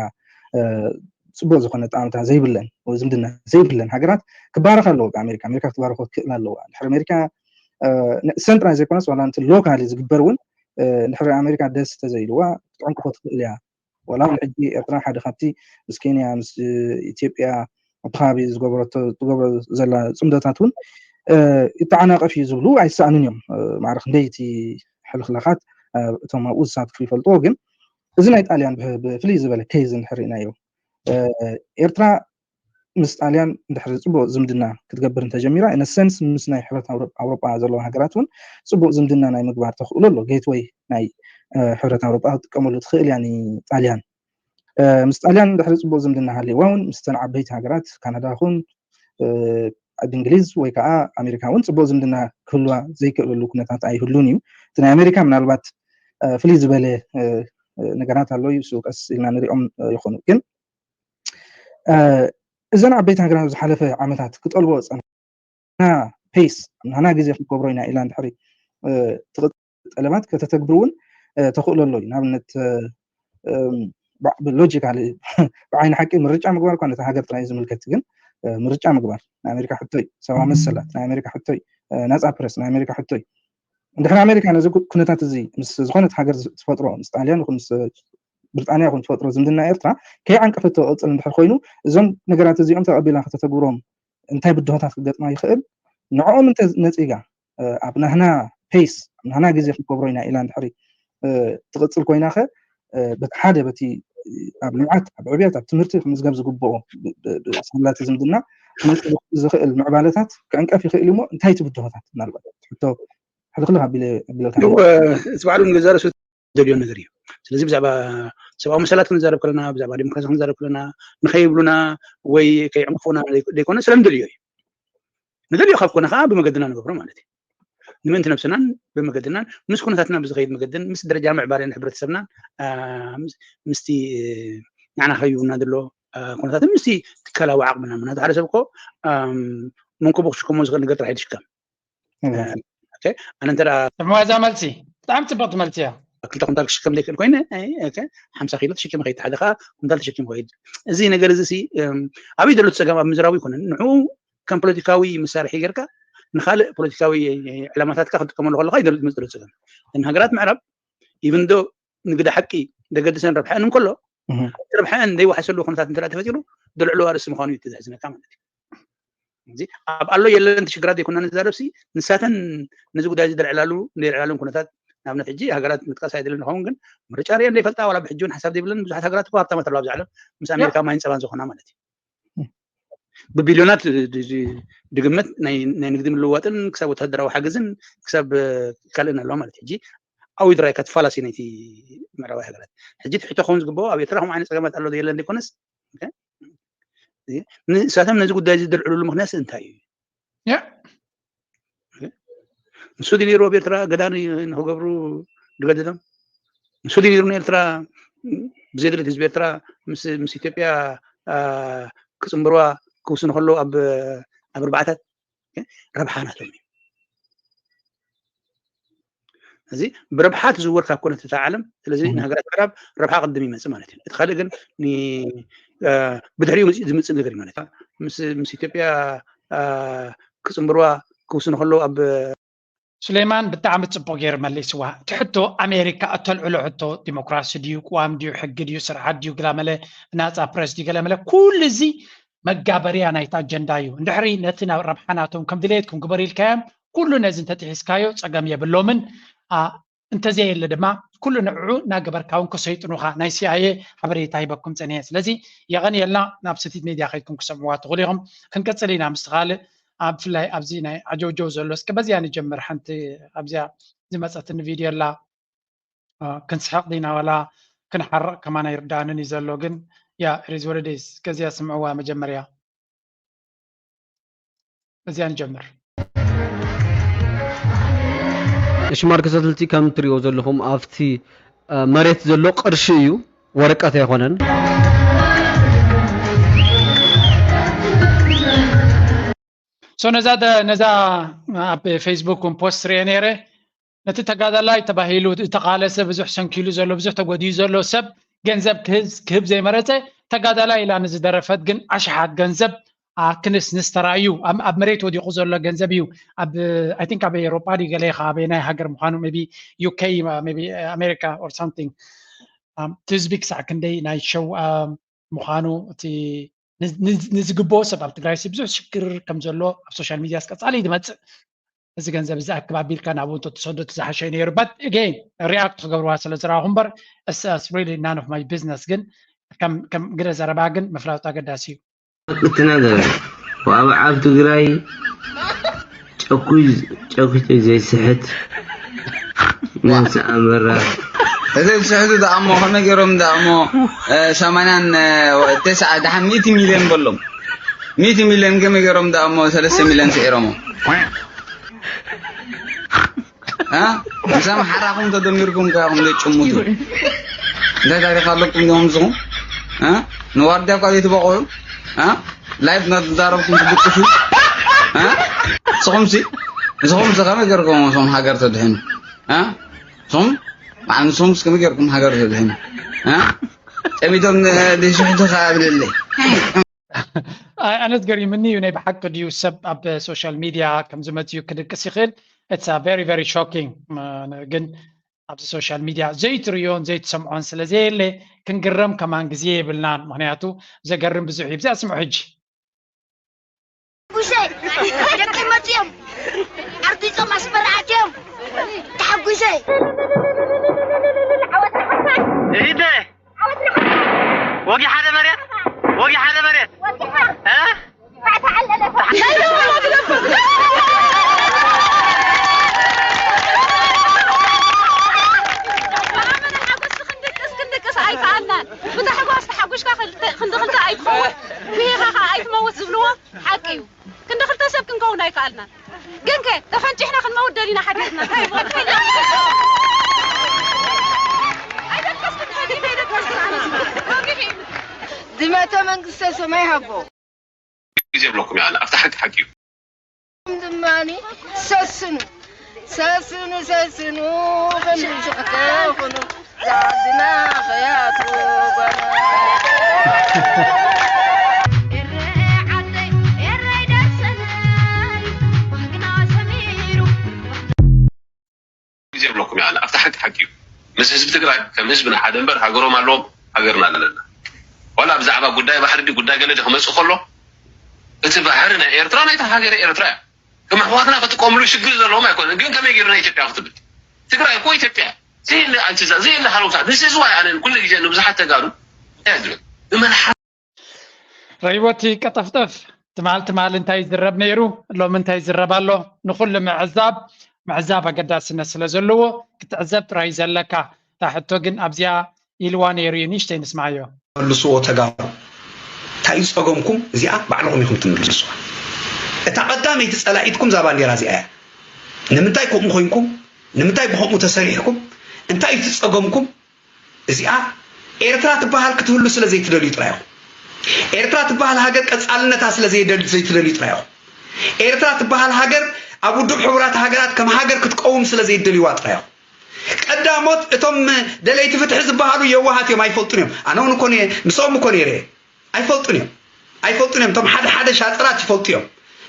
ፅቡቅ ዝኾነ ጣዕምታ ዘይብለን ዝምድና ዘይብለን ሃገራት ክባረክ ኣለዎ ብኣሜሪካ ኣሜሪካ ክትባረኮ ትክእል ኣለዋ ድሕሪ ኣሜሪካ ሰንጥራ ዘይኮነስ ዋላ ንቲ ሎካሊ ዝግበር እውን ድሕሪ ኣሜሪካ ደስ ተዘይልዋ ክትዕንቅፎ ትክእል እያ ዋላ እውን ሕጂ ኤርትራ ሓደ ካብቲ ምስ ኬንያ ምስ ኢትዮጵያ ኣብቲ ከባቢ ዝገበረቶ ትገብሮ ዘላ ፅምዶታት እውን ይተዓናቀፍ እዩ ዝብሉ ኣይሰኣኑን እዮም ማዕረ ክንደይ እቲ ሕልክላኻት እቶም ኣብኡ ዝሳትፉ ይፈልጥዎ ግን እዚ ናይ ጣልያን ብፍልይ ዝበለ ኬዝ እንድሕር ርኢናዮ ኤርትራ ምስ ጣልያን እንድሕር ፅቡቅ ዝምድና ክትገብር እንተጀሚራ ኢነሰንስ ምስ ናይ ሕብረት ኣውሮጳ ዘለዋ ሃገራት እውን ፅቡቅ ዝምድና ናይ ምግባር ተኽእሎ ኣሎ ጌትወይ ናይ ሕብረት ኣውሮጳ ክትጥቀመሉ ትኽእል እያ ጣልያን ምስ ጣልያን ድሕሪ ፅቡቅ ዝምድና ሃልይዋ እውን ምስተን ዓበይቲ ሃገራት ካናዳ ኹን ኣብ እንግሊዝ ወይ ከዓ ኣሜሪካ እውን ፅቡቅ ዝምድና ክህልዋ ዘይክእለሉ ኩነታት ኣይህሉን እዩ እቲ ናይ ኣሜሪካ ምናልባት ፍልይ ዝበለ ነገራት ኣሎ እዩ እሱ ቀስ ኢልና ንሪኦም ይኾኑ ግን እዘን ዓበይቲ ሃገራት ዝሓለፈ ዓመታት ክጠልቦ ዝፀንሓ ና ፔስ ናና ግዜ ክንገብሮ ኢና ኢላ እንድሕሪ ትቕፅል ጠለባት ከተተግብር እውን ተኽእሎ ኣሎ እዩ። ንኣብነት ሎጂካሊ ብዓይኒ ሓቂ ምርጫ ምግባር እኳ ነታ ሃገር ጥራይ ዝምልከት ግን ምርጫ ምግባር ናይ ኣሜሪካ ሕቶ እዩ። ሰብኣዊ መሰላት ናይ ኣሜሪካ ሕቶ እዩ። ናፃ ፕረስ ናይ ኣሜሪካ ሕቶ እዩ። እንድሕር ኣሜሪካ ነዚ ኩነታት እዚ ምስ ዝኾነት ሃገር ትፈጥሮ ምስ ጣልያን ይኹን ምስ ብሪጣንያ ይኹን ትፈጥሮ ዝምድና ኤርትራ ከይዓንቀፈቶ ቅፅል እንድሕር ኮይኑ እዞም ነገራት እዚኦም ተቐቢላ ከተተግብሮም እንታይ ብድሆታት ክገጥማ ይኽእል ንዕኦም እንተ ነፂጋ ኣብ ናህና ፔስ ኣብ ናህና ግዜ ክንገብሮ ኢና ኢላ እንድሕሪ ትቕፅል ኮይና ኸ በቲ ሓደ በቲ ኣብ ልምዓት ኣብ ዕብየት ኣብ ትምህርቲ ክምዝገብ ዝግብኦ ሳላት ዝምድና ክመፅእ ዝኽእል ምዕባለታት ክዕንቀፍ ይኽእል እሞ እንታይ እቲ ብድሆታት ምናልባት ሕቶ ሕልኽልኽ ኣቢለ ኣቢለካ እቲ ባዕሉ ንገዛርሱ ደልዮ ነገር እዩ። ስለዚ ብዛዕባ ሰብኣዊ መሰላት ክንዛረብ ከለና ብዛዕባ ዲሞክራሲ ክንዛረብ ከለና ንኸይብሉና ወይ ከይዕንቅፉና ዘይኮነ ስለንደልዮ እዩ። ንደልዮ ካብ ኮነ ከዓ ብመገድና ንገብሮ ማለት እዩ። ንምእንቲ ነብስናን ብመገድናን ምስ ኩነታትና ብዝኸይድ መገድን ምስ ደረጃ ምዕባለን ሕብረተሰብናን ምስቲ ንዓና ከይብሉና ዘሎ ኩነታትን ምስቲ ትካላዊ ዓቕምና ምናቱ ሓደ ሰብ እኮ መንኮቦ ክሽከሞ ዝኽእል ነገር ጥራሕ ይትሽከም ኣነ እንተ ስምዋ እዛ መልሲ ብጣዕሚ ፅብቕቲ መልሲ እያ። ክልተ ኩንታል ክሽከም ዘይክእል ኮይነ ሓምሳ ኪሎ ተሸኪመ ከይድ ሓደ ከዓ ኩንታል ተሸኪመ ከይድ እዚ ነገር እዚ ኣበይ ዘሎ ፀገም ኣብ ምዝራቡ ይኮነን ንዕኡ ከም ፖለቲካዊ መሳርሒ ጌርካ ንካልእ ፖለቲካዊ ዕላማታትካ ክትጥቀመሉ ከለካ ይደሉ ዝመፅእ ዘሎ ፀገም እተን ሃገራት ምዕራብ even though ንግደ ሓቂ ደገድሰን ረብሐን እንከሎ ረብሐን ዘይወሓሰሉ ኩነታት እንተ ተፈጢሩ ደልዕሉ ኣርእስቲ ምኳኑ እዩ ተዘሕዝነካ ማለት እዩ። ኣብ ኣሎ የለን ሽግራት ዘይኮና ንዛረብ ሲ ንሳተን ነዚ ጉዳይ እዚ ደልዕላሉ ዘይልዕላሉን ኩነታት ንኣብነት ሕጂ ሃገራት ምጥቃስ ኣይደልን ንኸውን ግን ምርጫ ሪአን ዘይፈልጣ ዋላ ብሕጂ እውን ሓሳብ ዘይብለን ብዙሓት ሃገራት እኮ ሃብታማት ኣለዋ ኣብዚ ዓለም ምስ ኣሜሪካ ማይን ፀባን ዝኾና ማለት እዩ። ብቢልዮናት ድግመት ናይ ንግዲ ምልዋጥን ክሳብ ወታደራዊ ሓገዝን ክሳብ ካልእን ኣለዋ ማለት ሕጂ ኣዊ ድራይ ከትፋላሲ ናይቲ ምዕራባዊ ሃገራት ሕጂ ትሕቶ ክኸውን ዝግብኦ ኣብ ኤርትራ ከምኡ ዓይነት ፀገማት ኣሎ የለን ዘይኮነስ ንሳቶም ነዚ ጉዳይ እዚ ዝድርዕሉሉ ምክንያት እንታይ እዩ? ንሱ ድዩ ነይሩ ኣብ ኤርትራ ገዳኒ ንክገብሩ ዝገደዶም? ንሱ ድዩ ነይሩ ንኤርትራ ብዘይ ድሌት ህዝቢ ኤርትራ ምስ ኢትዮጵያ ክፅምብርዋ ክውስኑ ከለዉ ኣብ ኣርባዓታት ረብሓ ናቶም እዩ። እዚ ብረብሓ ትዝወር ካብ ኮነት እታ ዓለም ስለዚ ንሃገራት ምዕራብ ረብሓ ቅድም ይመፅእ ማለት እዩ። እቲ ካልእ ግን ብድሕሪኡ መፅኡ ዝምፅእ ነገር እዩ ማለት እዩ። ምስ ኢትዮጵያ ክፅምብርዋ ክውስኑ ከለዉ ኣብ ሱሌማን ብጣዕሚ ፅቡቅ ገይሩ መሊስዋ። እቲ ሕቶ ኣሜሪካ እተልዕሎ ሕቶ ዲሞክራሲ ድዩ ቅዋም ድዩ ሕጊ ድዩ ስርዓት ድዩ ግላመለ ናፃ ፕረስ ድዩ ገለመለ ኩሉ እዚ መጋበርያ ናይቲ ኣጀንዳ እዩ። እንድሕሪ ነቲ ናብ ረብሓ ናቶም ከም ድሌትኩም ግበሩ ኢልካዮም ኩሉ ነዚ እንተጥሒስካዮ ፀገም የብሎምን። እንተዘየለ ድማ ኩሉ ንዕዑ እናገበርካ እውን ከሰይጥኑኻ ናይ ሲኣይኤ ሓበሬታ ሂበኩም ፀኒሐ። ስለዚ የቐንየልና ናብ ስቲት ሜድያ ከይድኩም ክሰምዕዋ ትኽእሉ ኢኹም። ክንቅፅል ኢና ምስቲ ካልእ ብፍላይ ኣብዚ ናይ ዓጀውጀው ዘሎ እስከ በዚያ ንጀምር። ሓንቲ ኣብዚያ ዝመፀትኒ ቪድዮ ኣላ። ክንስሕቕ ዲና ዋላ ክንሓርቕ ከማን ኣይርዳእንን እዩ ዘሎ። ግን ያ ሪዝ ወረዴስ ከዚያ ስምዕዋ መጀመርያ። በዚያ ንጀምር። እሺ ማርክ ሰትልቲ ከም ትሪኦ ዘለኹም ኣብቲ መሬት ዘሎ ቅርሺ እዩ፣ ወረቀት ኣይኮነን። ሶ ነዛ ነዛ ኣብ ፌስቡክ ፖስት ሪኤ ነይረ። ነቲ ተጋዳላይ ተባሂሉ ዝተቓለሰ ብዙሕ ሰንኪሉ ዘሎ ብዙሕ ተጎዲኡ ዘሎ ሰብ ገንዘብ ክህብ ዘይመረፀ ተጋዳላይ ኢላ ንዝደረፈት ግን ኣሽሓት ገንዘብ ክንስንስ ተራእዩ ኣብ መሬት ወዲቑ ዘሎ ገንዘብ እዩ። ኣብ ኣይ ቲንክ ኣብ ኤሮጳ ድዩ ገለ ኢኻ ኣበየናይ ሃገር ምዃኑ ቢ ዩኬ ቢ ኣሜሪካ ኦር ሳምቲንግ ትዝቢ ክሳዕ ክንደይ ናይ ሸው ምዃኑ እቲ ንዝግብኦ ሰብ ኣብ ትግራይ ብዙሕ ሽግር ከም ዘሎ ኣብ ሶሻል ሚድያ ቀፃሊ ዝመፅእ እዚ ገንዘብ እዚ ኣክብ ኣቢልካ ናብኡ እንተትሰዶ እቲ ዝሓሸ ነይሩ but again react ክገብርዋ ስለ ዝረኣኹ እምበር it's really none of my business ግን ከም ግደ ዘረባ ግን ምፍላጡ ኣገዳሲ እዩ። ክትናገር ኣብ ኣብ ትግራይ ጨኩይ ጨኩይ ዘይስሕት ነብሲ ኣንበራ እዚ ዝስሕቱ ደኣሞ ከመይ ገይሮም ደኣሞ ሰማንያን ተስዓ ደሓን ሚእቲ ሚልዮን በሎም ሚእቲ ሚልዮን ከመይ ገይሮም ደኣሞ ሰለስተ ሚልዮን ስዒሮሞ ምስ ኣምሓራኹም ተደሚርኩም ከ ኢኹም ዘይጭሙቱ እንታይ ታሪክ ኣለኩም ዶ ምስኹም ንዋርድያ እኳ ዘይትበቕዑ እ? ላይፍ እናተዛረብኩም ትድቅሱ? እ? ንስኹምሲ ንስኹምሲ ከመይ ገርኩም እቶም ሃገር ተድሕኑ? እ? ንስኹም በዓል ንስኹምስ ከመይ ገርኩም ሃገር ተድሕኑ? እ? ጠሚቶም ድሽሕቱ ከኣ ብልለይ። ኣነት ገሪምኒ እዩ። ናይ ብሓቂ ድዩ ሰብ ኣብ ሶሻል ሚድያ ከምዚ መፅዩ ክድቅስ ይኽእል? It's very very shocking። ግን ኣብዚ ሶሻል ሚድያ ዘይትርእዮን ዘይትሰምዖን ስለ ዘየለ ክንግረም ከማን ግዜ የብልናን። ምክንያቱ ዘገርም ብዙሕ እዩ። ብዚኣ ስምዑ ሕጂ። ጉሰይ ደቂ መፅዮም ኣርቲፆም ኣስመራ ኣትዮም ተሓጉሰይ እሂደ ወጊ ሓደ መሬት ወጊ ሓደ መሬት እ ኣይከኣልናን። ብታሕጓስ ተሓጒስካ ክንዲ ክልተ ኣይትኸውን። ብሂኻ ከዓ ኣይትመውት ዝብልዎ ሓቂ እዩ። ክንዲ ክልተ ሰብ ክንከውን ኣይከኣልናን። ግን ከ ተፈንጪሕና ክንመውት ደሊና ሓዲርና እንታይ ይበል? ኣይደቀስክን ፈዲመ ኣይደቀስክን ኣነስ ወጊሕ እዩ። ዝመተ መንግስተ ሰማይ ሃቦ። ግዜ ብለኩም ይኣለ ኣብቲ ሓቂ ሓቂ እዩ። ድማኒ ሰስኑ ሰስኑ ሰስኑ ከምዝሸሕከኹኑ ዝዓድና ኸያቱ ጓና ግዜ ብለኩም ይኣለ ኣብቲ ሓቂ ሓቂ እዩ። ምስ ህዝቢ ትግራይ ከም ህዝቢ ንሓደ እምበር ሃገሮም ኣለዎም ሃገርና ኣለና። ዋላ ብዛዕባ ጉዳይ ባሕሪ ድዩ ጉዳይ ገለ ድዩ ክመፅእ ከሎ እቲ ባሕሪ ናይ ኤርትራ ናይታ ሃገረ ኤርትራ እያ። ከም ኣሕዋትና ክጥቀምሉ ሽግር ዘለዎም ኣይኮነን። ግን ከመይ ገይሩ ናይ ኢትዮጵያ ክትብል ትግራይ እኮ ኢትዮጵያ እያ። ዘየለ ኣንቲዛ ዘየለ ሃለውታ this is why ኣነ ኩሉ ግዜ ንብዙሓት ተጋሩ እንታይ ዝብል ብመልሓ ረይወቲ ቀጠፍጠፍ ትማል ትማል እንታይ ይዝረብ ነይሩ ሎሚ እንታይ ይዝረብ ኣሎ ንኩሉ ምዕዛብ ምዕዛብ ኣገዳስነት ስለ ዘለዎ ክትዕዘብ ጥራይ ዘለካ እታ ሕቶ ግን ኣብዚኣ ኢልዋ ነይሩ እዩ ንእሽተይ ንስማዮ መልስዎ ተጋሩ እንታይ እዩ ፀገምኩም እዚኣ ባዕልኹም ኢኹም ትምልስዋ እታ ቀዳመይቲ ፀላኢትኩም እዛ ባንዴራ እዚኣ እያ ንምንታይ ከምኡ ኮይንኩም ንምንታይ ብከምኡ ተሰሪሕኩም እንታይ እዩ እቲ ፀገምኩም እዚኣ ኤርትራ ትበሃል ክትህሉ ስለ ዘይትደልዩ ጥራይ ኢኹም። ኤርትራ ትበሃል ሃገር ቀጻልነታ ስለ ዘይደል ዘይትደልዩ ጥራይ ኢኹም። ኤርትራ ትበሃል ሃገር ኣብ ውድብ ሕቡራት ሃገራት ከም ሃገር ክትቀውም ስለ ዘይደልዩዋ ጥራይ ኢኹም። ቀዳሞት እቶም ደለይቲ ፍትሒ ዝበሃሉ የዋሃት እዮም ኣይፈልጡን እዮም። ኣነ እውን እኮ ነየ ምስኦም እኮ ነይረ እየ። ኣይፈልጡን እዮም። ኣይፈልጡን እዮም። እቶም ሓደ ሓደ ሻጥራት ይፈልጡ እዮም።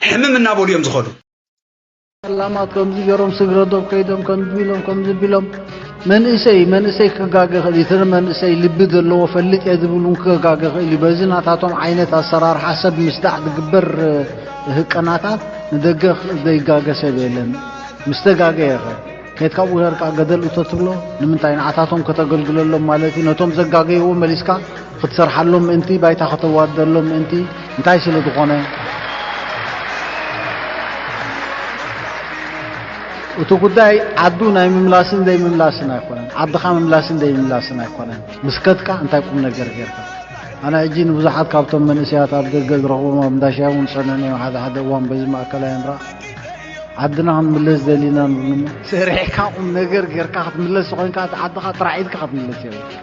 ሕምም እናበሉ እዮም ዝኸዱ። ጠላማት ከምዚ ገይሮም ስግረ ዶብ ከይዶም ከምዚ ቢሎም ከምዚ ቢሎም መንእሰይ መንእሰይ ክጋገ ይኽእል እዩ። እቲ መንእሰይ ልቢ ዘለዎ ፈልጥ እየ ዝብል እውን ክጋገ ይኽእል እዩ። በዚ ናታቶም ዓይነት ኣሰራርሓ ሰብ ምስዳዕ ዝግበር ህቀናታት ንደገ ዘይጋገ ሰብ የለን። ምስ ተጋገየ ኸ ከይድካ ኣብኡ ሄርካ ገደል እቶ ትብሎ ንምንታይ ንዓታቶም ከተገልግለሎም ማለት እዩ። ነቶም ዘጋገይዎ መሊስካ ክትሰርሓሎም ምእንቲ፣ ባይታ ከተዋድደሎም ምእንቲ፣ እንታይ ስለ ዝኾነ? እቲ ጉዳይ ዓዱ ናይ ምምላስን ዘይምምላስን ኣይኮነን። ዓድኻ ምምላስን ዘይምላስን ኣይኮነን። ምስ ከድካ እንታይ ቁም ነገር ጌርካ? ኣነ ሕጂ ንብዙሓት ካብቶም መንእሰያት ኣብ ደገ ዝረኽቦም ኣብ እንዳ ሻሂ እውን ዝጸንሑኒ እዮም ሓደ ሓደ እዋን በዚ ማእከላይ ምብራቕ። ዓድና ክንምለስ ደሊና ንብሉሞ። ሰሪሕካ ቁም ነገር ጌርካ ክትምለስ ኮይንካ እቲ ዓድኻ ጥራሕ ኢድካ ክትምለስ የብልካ።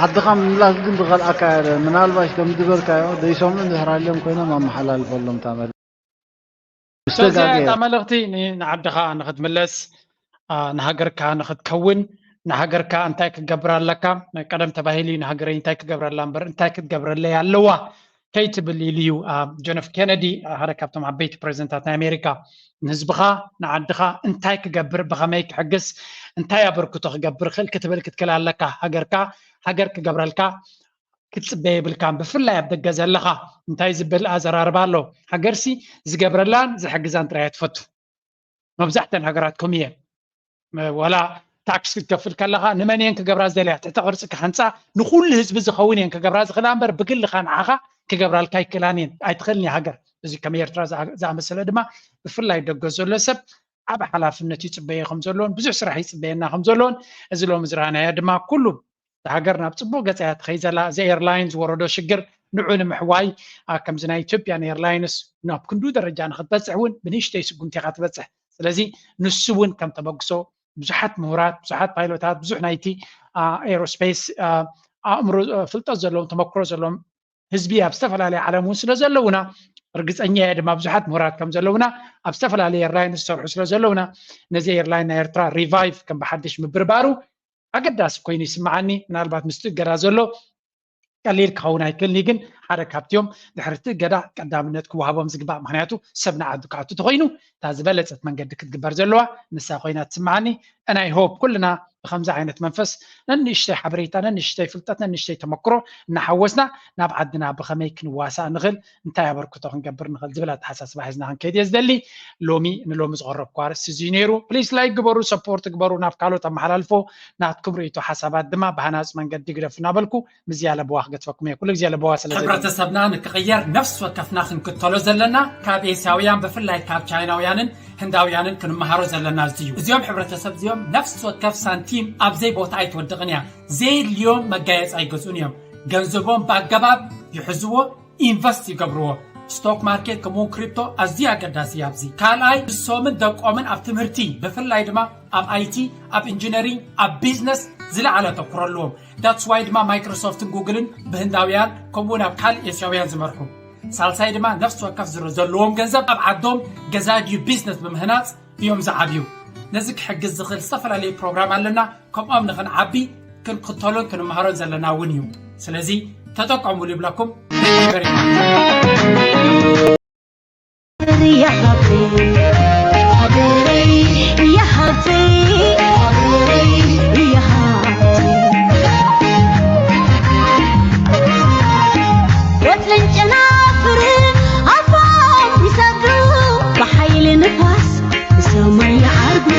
ዓድኻ ምምላስ ግን ዝኸልኣካ የለን። ምናልባሽ ከም ዝበልካዮ ዘይሰምዑ እንድሕር ሃልዮም ኮይኖም ኣመሓላልፈሎም እታ መልእኽቲ። ምስ ስለዚ ተጋገየ እታ መልእኽቲ ን- ንዓድኻ ንኽትምለስ ኣ፣ ንሃገርካ ንኽትከውን ንሃገርካ እንታይ ክትገብር ኣለካ ቀደም ተባሂሉ እዩ ንሃገረይ እንታይ ክገብረላ እምበር እንታይ ክትገብረለይ ኣለዋ ከይትብል ኢሉ እዩ ጆን ኤፍ ኬነዲ ሓደ ካብቶም ዓበይቲ ፕሬዚደንታት ናይ ኣሜሪካ ንህዝብኻ ንዓድኻ እንታይ ክገብር ብኸመይ ክሕግዝ እንታይ ኣበርክቶ ክገብር ክእል ክትብል ክትክል ኣለካ ሃገርካ ሃገር ክገብረልካ ክትፅበ የብልካን ብፍላይ ኣብ ደገ ዘለኻ እንታይ ዝብል ኣዘራርባ ኣሎ ሃገርሲ ዝገብረላን ዝሕግዛን ጥራይ ትፈቱ መብዛሕተን ሃገራት ከምኡ እየን ዋላ ታክስ ክትከፍል ከለኻ ንመን እየን ክገብራ ዝደልያ ትሕተ ቅርፂ ክሃንፃ ንኩሉ ህዝቢ ዝኸውን እየን ክገብራ ዝኽእላ እምበር ብግልኻ ንዓኻ ክገብራልካ ኣይክእላን እየን ኣይትኽእልን እያ ሃገር እዚ ከም ኤርትራ ዝኣመሰለ ድማ ብፍላይ ደገ ዘሎ ሰብ ዓብ ሓላፍነት ይፅበዮ ከም ዘለዎን ብዙሕ ስራሕ ይፅበየና ከም ዘለዎን እዚ ሎሚ ዝረኣናዮ ድማ ኩሉ እታ ሃገር ናብ ፅቡቕ ገፃ እያ ትኸይድ ዘላ እዚ ኤርላይን ዝወረዶ ሽግር ንዑ ንምሕዋይ ከምዚ ናይ ኢትዮጵያን ኤርላይንስ ናብ ክንዱ ደረጃ ንክትበፅሕ እውን ብንእሽተይ ስጉምቲ ኢኻ ትበፅሕ ስለዚ ንሱ እውን ከም ተበግሶ ብዙሓት ምሁራት ብዙሓት ፓይሎታት ብዙሕ ናይቲ ኤሮስፔስ ኣእምሮ ፍልጠት ዘለዎም ተመክሮ ዘለዎም ህዝቢ ኣብ ዝተፈላለየ ዓለም እውን ስለ ዘለውና፣ ርግፀኛ እየ ድማ ብዙሓት ምሁራት ከም ዘለውና፣ ኣብ ዝተፈላለየ ኤርላይን ዝሰርሑ ስለ ዘለውና፣ ነዚ ኤርላይን ናይ ኤርትራ ሪቫይቭ ከም ብሓድሽ ምብርባሩ ኣገዳሲ ኮይኑ ይስምዓኒ። ምናልባት ምስቲ እገዳ ዘሎ ቀሊል ክኸውን ኣይክእልን እዩ፣ ግን ሓደ ካብቲኦም ድሕሪ እቲ እገዳ ቀዳምነት ክወሃቦም ዝግባእ፣ ምክንያቱ ሰብ ንዓዱ ክኣቱ ተኮይኑ እታ ዝበለፀት መንገዲ ክትግበር ዘለዋ ንሳ ኮይና ትስምዓኒ። And I hope ኩልና ብከምዚ ዓይነት መንፈስ ነንእሽተይ ሓበሬታ፣ ነንእሽተይ ፍልጠት፣ ነንእሽተይ ተመክሮ እናሓወስና ናብ ዓድና ብከመይ ክንዋሳእ ንኽእል፣ እንታይ ኣበርክቶ ክንገብር ንኽእል ዝብል ኣተሓሳስባ ሒዝና ክንከይድ እየ ዝደሊ። ሎሚ ንሎሚ ዝቐረብኩ ኣርእስቲ እዚ እዩ ነይሩ። ፕሊስ ላይክ ግበሩ፣ ሰፖርት ግበሩ፣ ናብ ካልኦት ኣመሓላልፎ። ናትኩም ርእይቶ ሓሳባት ድማ ብሃናፂ መንገዲ ግደፉ እናበልኩ ምስ ዝያለ በዋ ክገድፈኩም እየ። ኩሉ ግዜ ለበዋ ስለ ዘለ ሕብረተሰብና ንክቕየር ነፍሲ ወከፍና ክንክተሎ ዘለና ካብ ኤስያውያን ብፍላይ ካብ ቻይናውያንን ህንዳውያንን ክንመሃሮ ዘለና እዚ እዩ። እዚኦም ሕብረተሰብ እዚኦም ነፍሲ ወከፍ ሳንቲም ኣብ ዘይቦታ ኣይትወድቕን እያ። ዘየድልዮም መጋየፂ ኣይገዝኡን እዮም። ገንዘቦም ብኣገባብ ይሕዝዎ፣ ኢንቨስት ይገብርዎ። ስቶክ ማርኬት ከምኡውን ክሪፕቶ ኣዝዩ ኣገዳሲ እዩ ኣብዚ። ካልኣይ ንሶምን ደቆምን ኣብ ትምህርቲ ብፍላይ ድማ ኣብ ኣይቲ፣ ኣብ ኢንጂነሪንግ፣ ኣብ ቢዝነስ ዝለዓለ ኣተኩሮ ኣለዎም። ዳትስ ዋይ ድማ ማይክሮሶፍትን ጉግልን ብህንዳውያን ከምኡውን ኣብ ካልእ ኤስያውያን ዝመርሑ። ሳልሳይ ድማ ነፍሲ ወከፍ ዝረ ዘለዎም ገንዘብ ኣብ ዓዶም ገዛ ድዩ ቢዝነስ ብምህናፅ እዮም ዝዓብዩ። ነዚ ክሕግዝ ዝኽእል ዝተፈላለዩ ፕሮግራም ኣለና። ከምኦም ንኽንዓቢ ክንክተሎን ክንመሃሮን ዘለና እውን እዩ። ስለዚ ተጠቀሙሉ ይብለኩም። Thank you very much. ወጥልን ጨናፍር ኣፋት ይሰግሩ ብሓይሊ ንፋስ ሰማይ ይዓርጉ።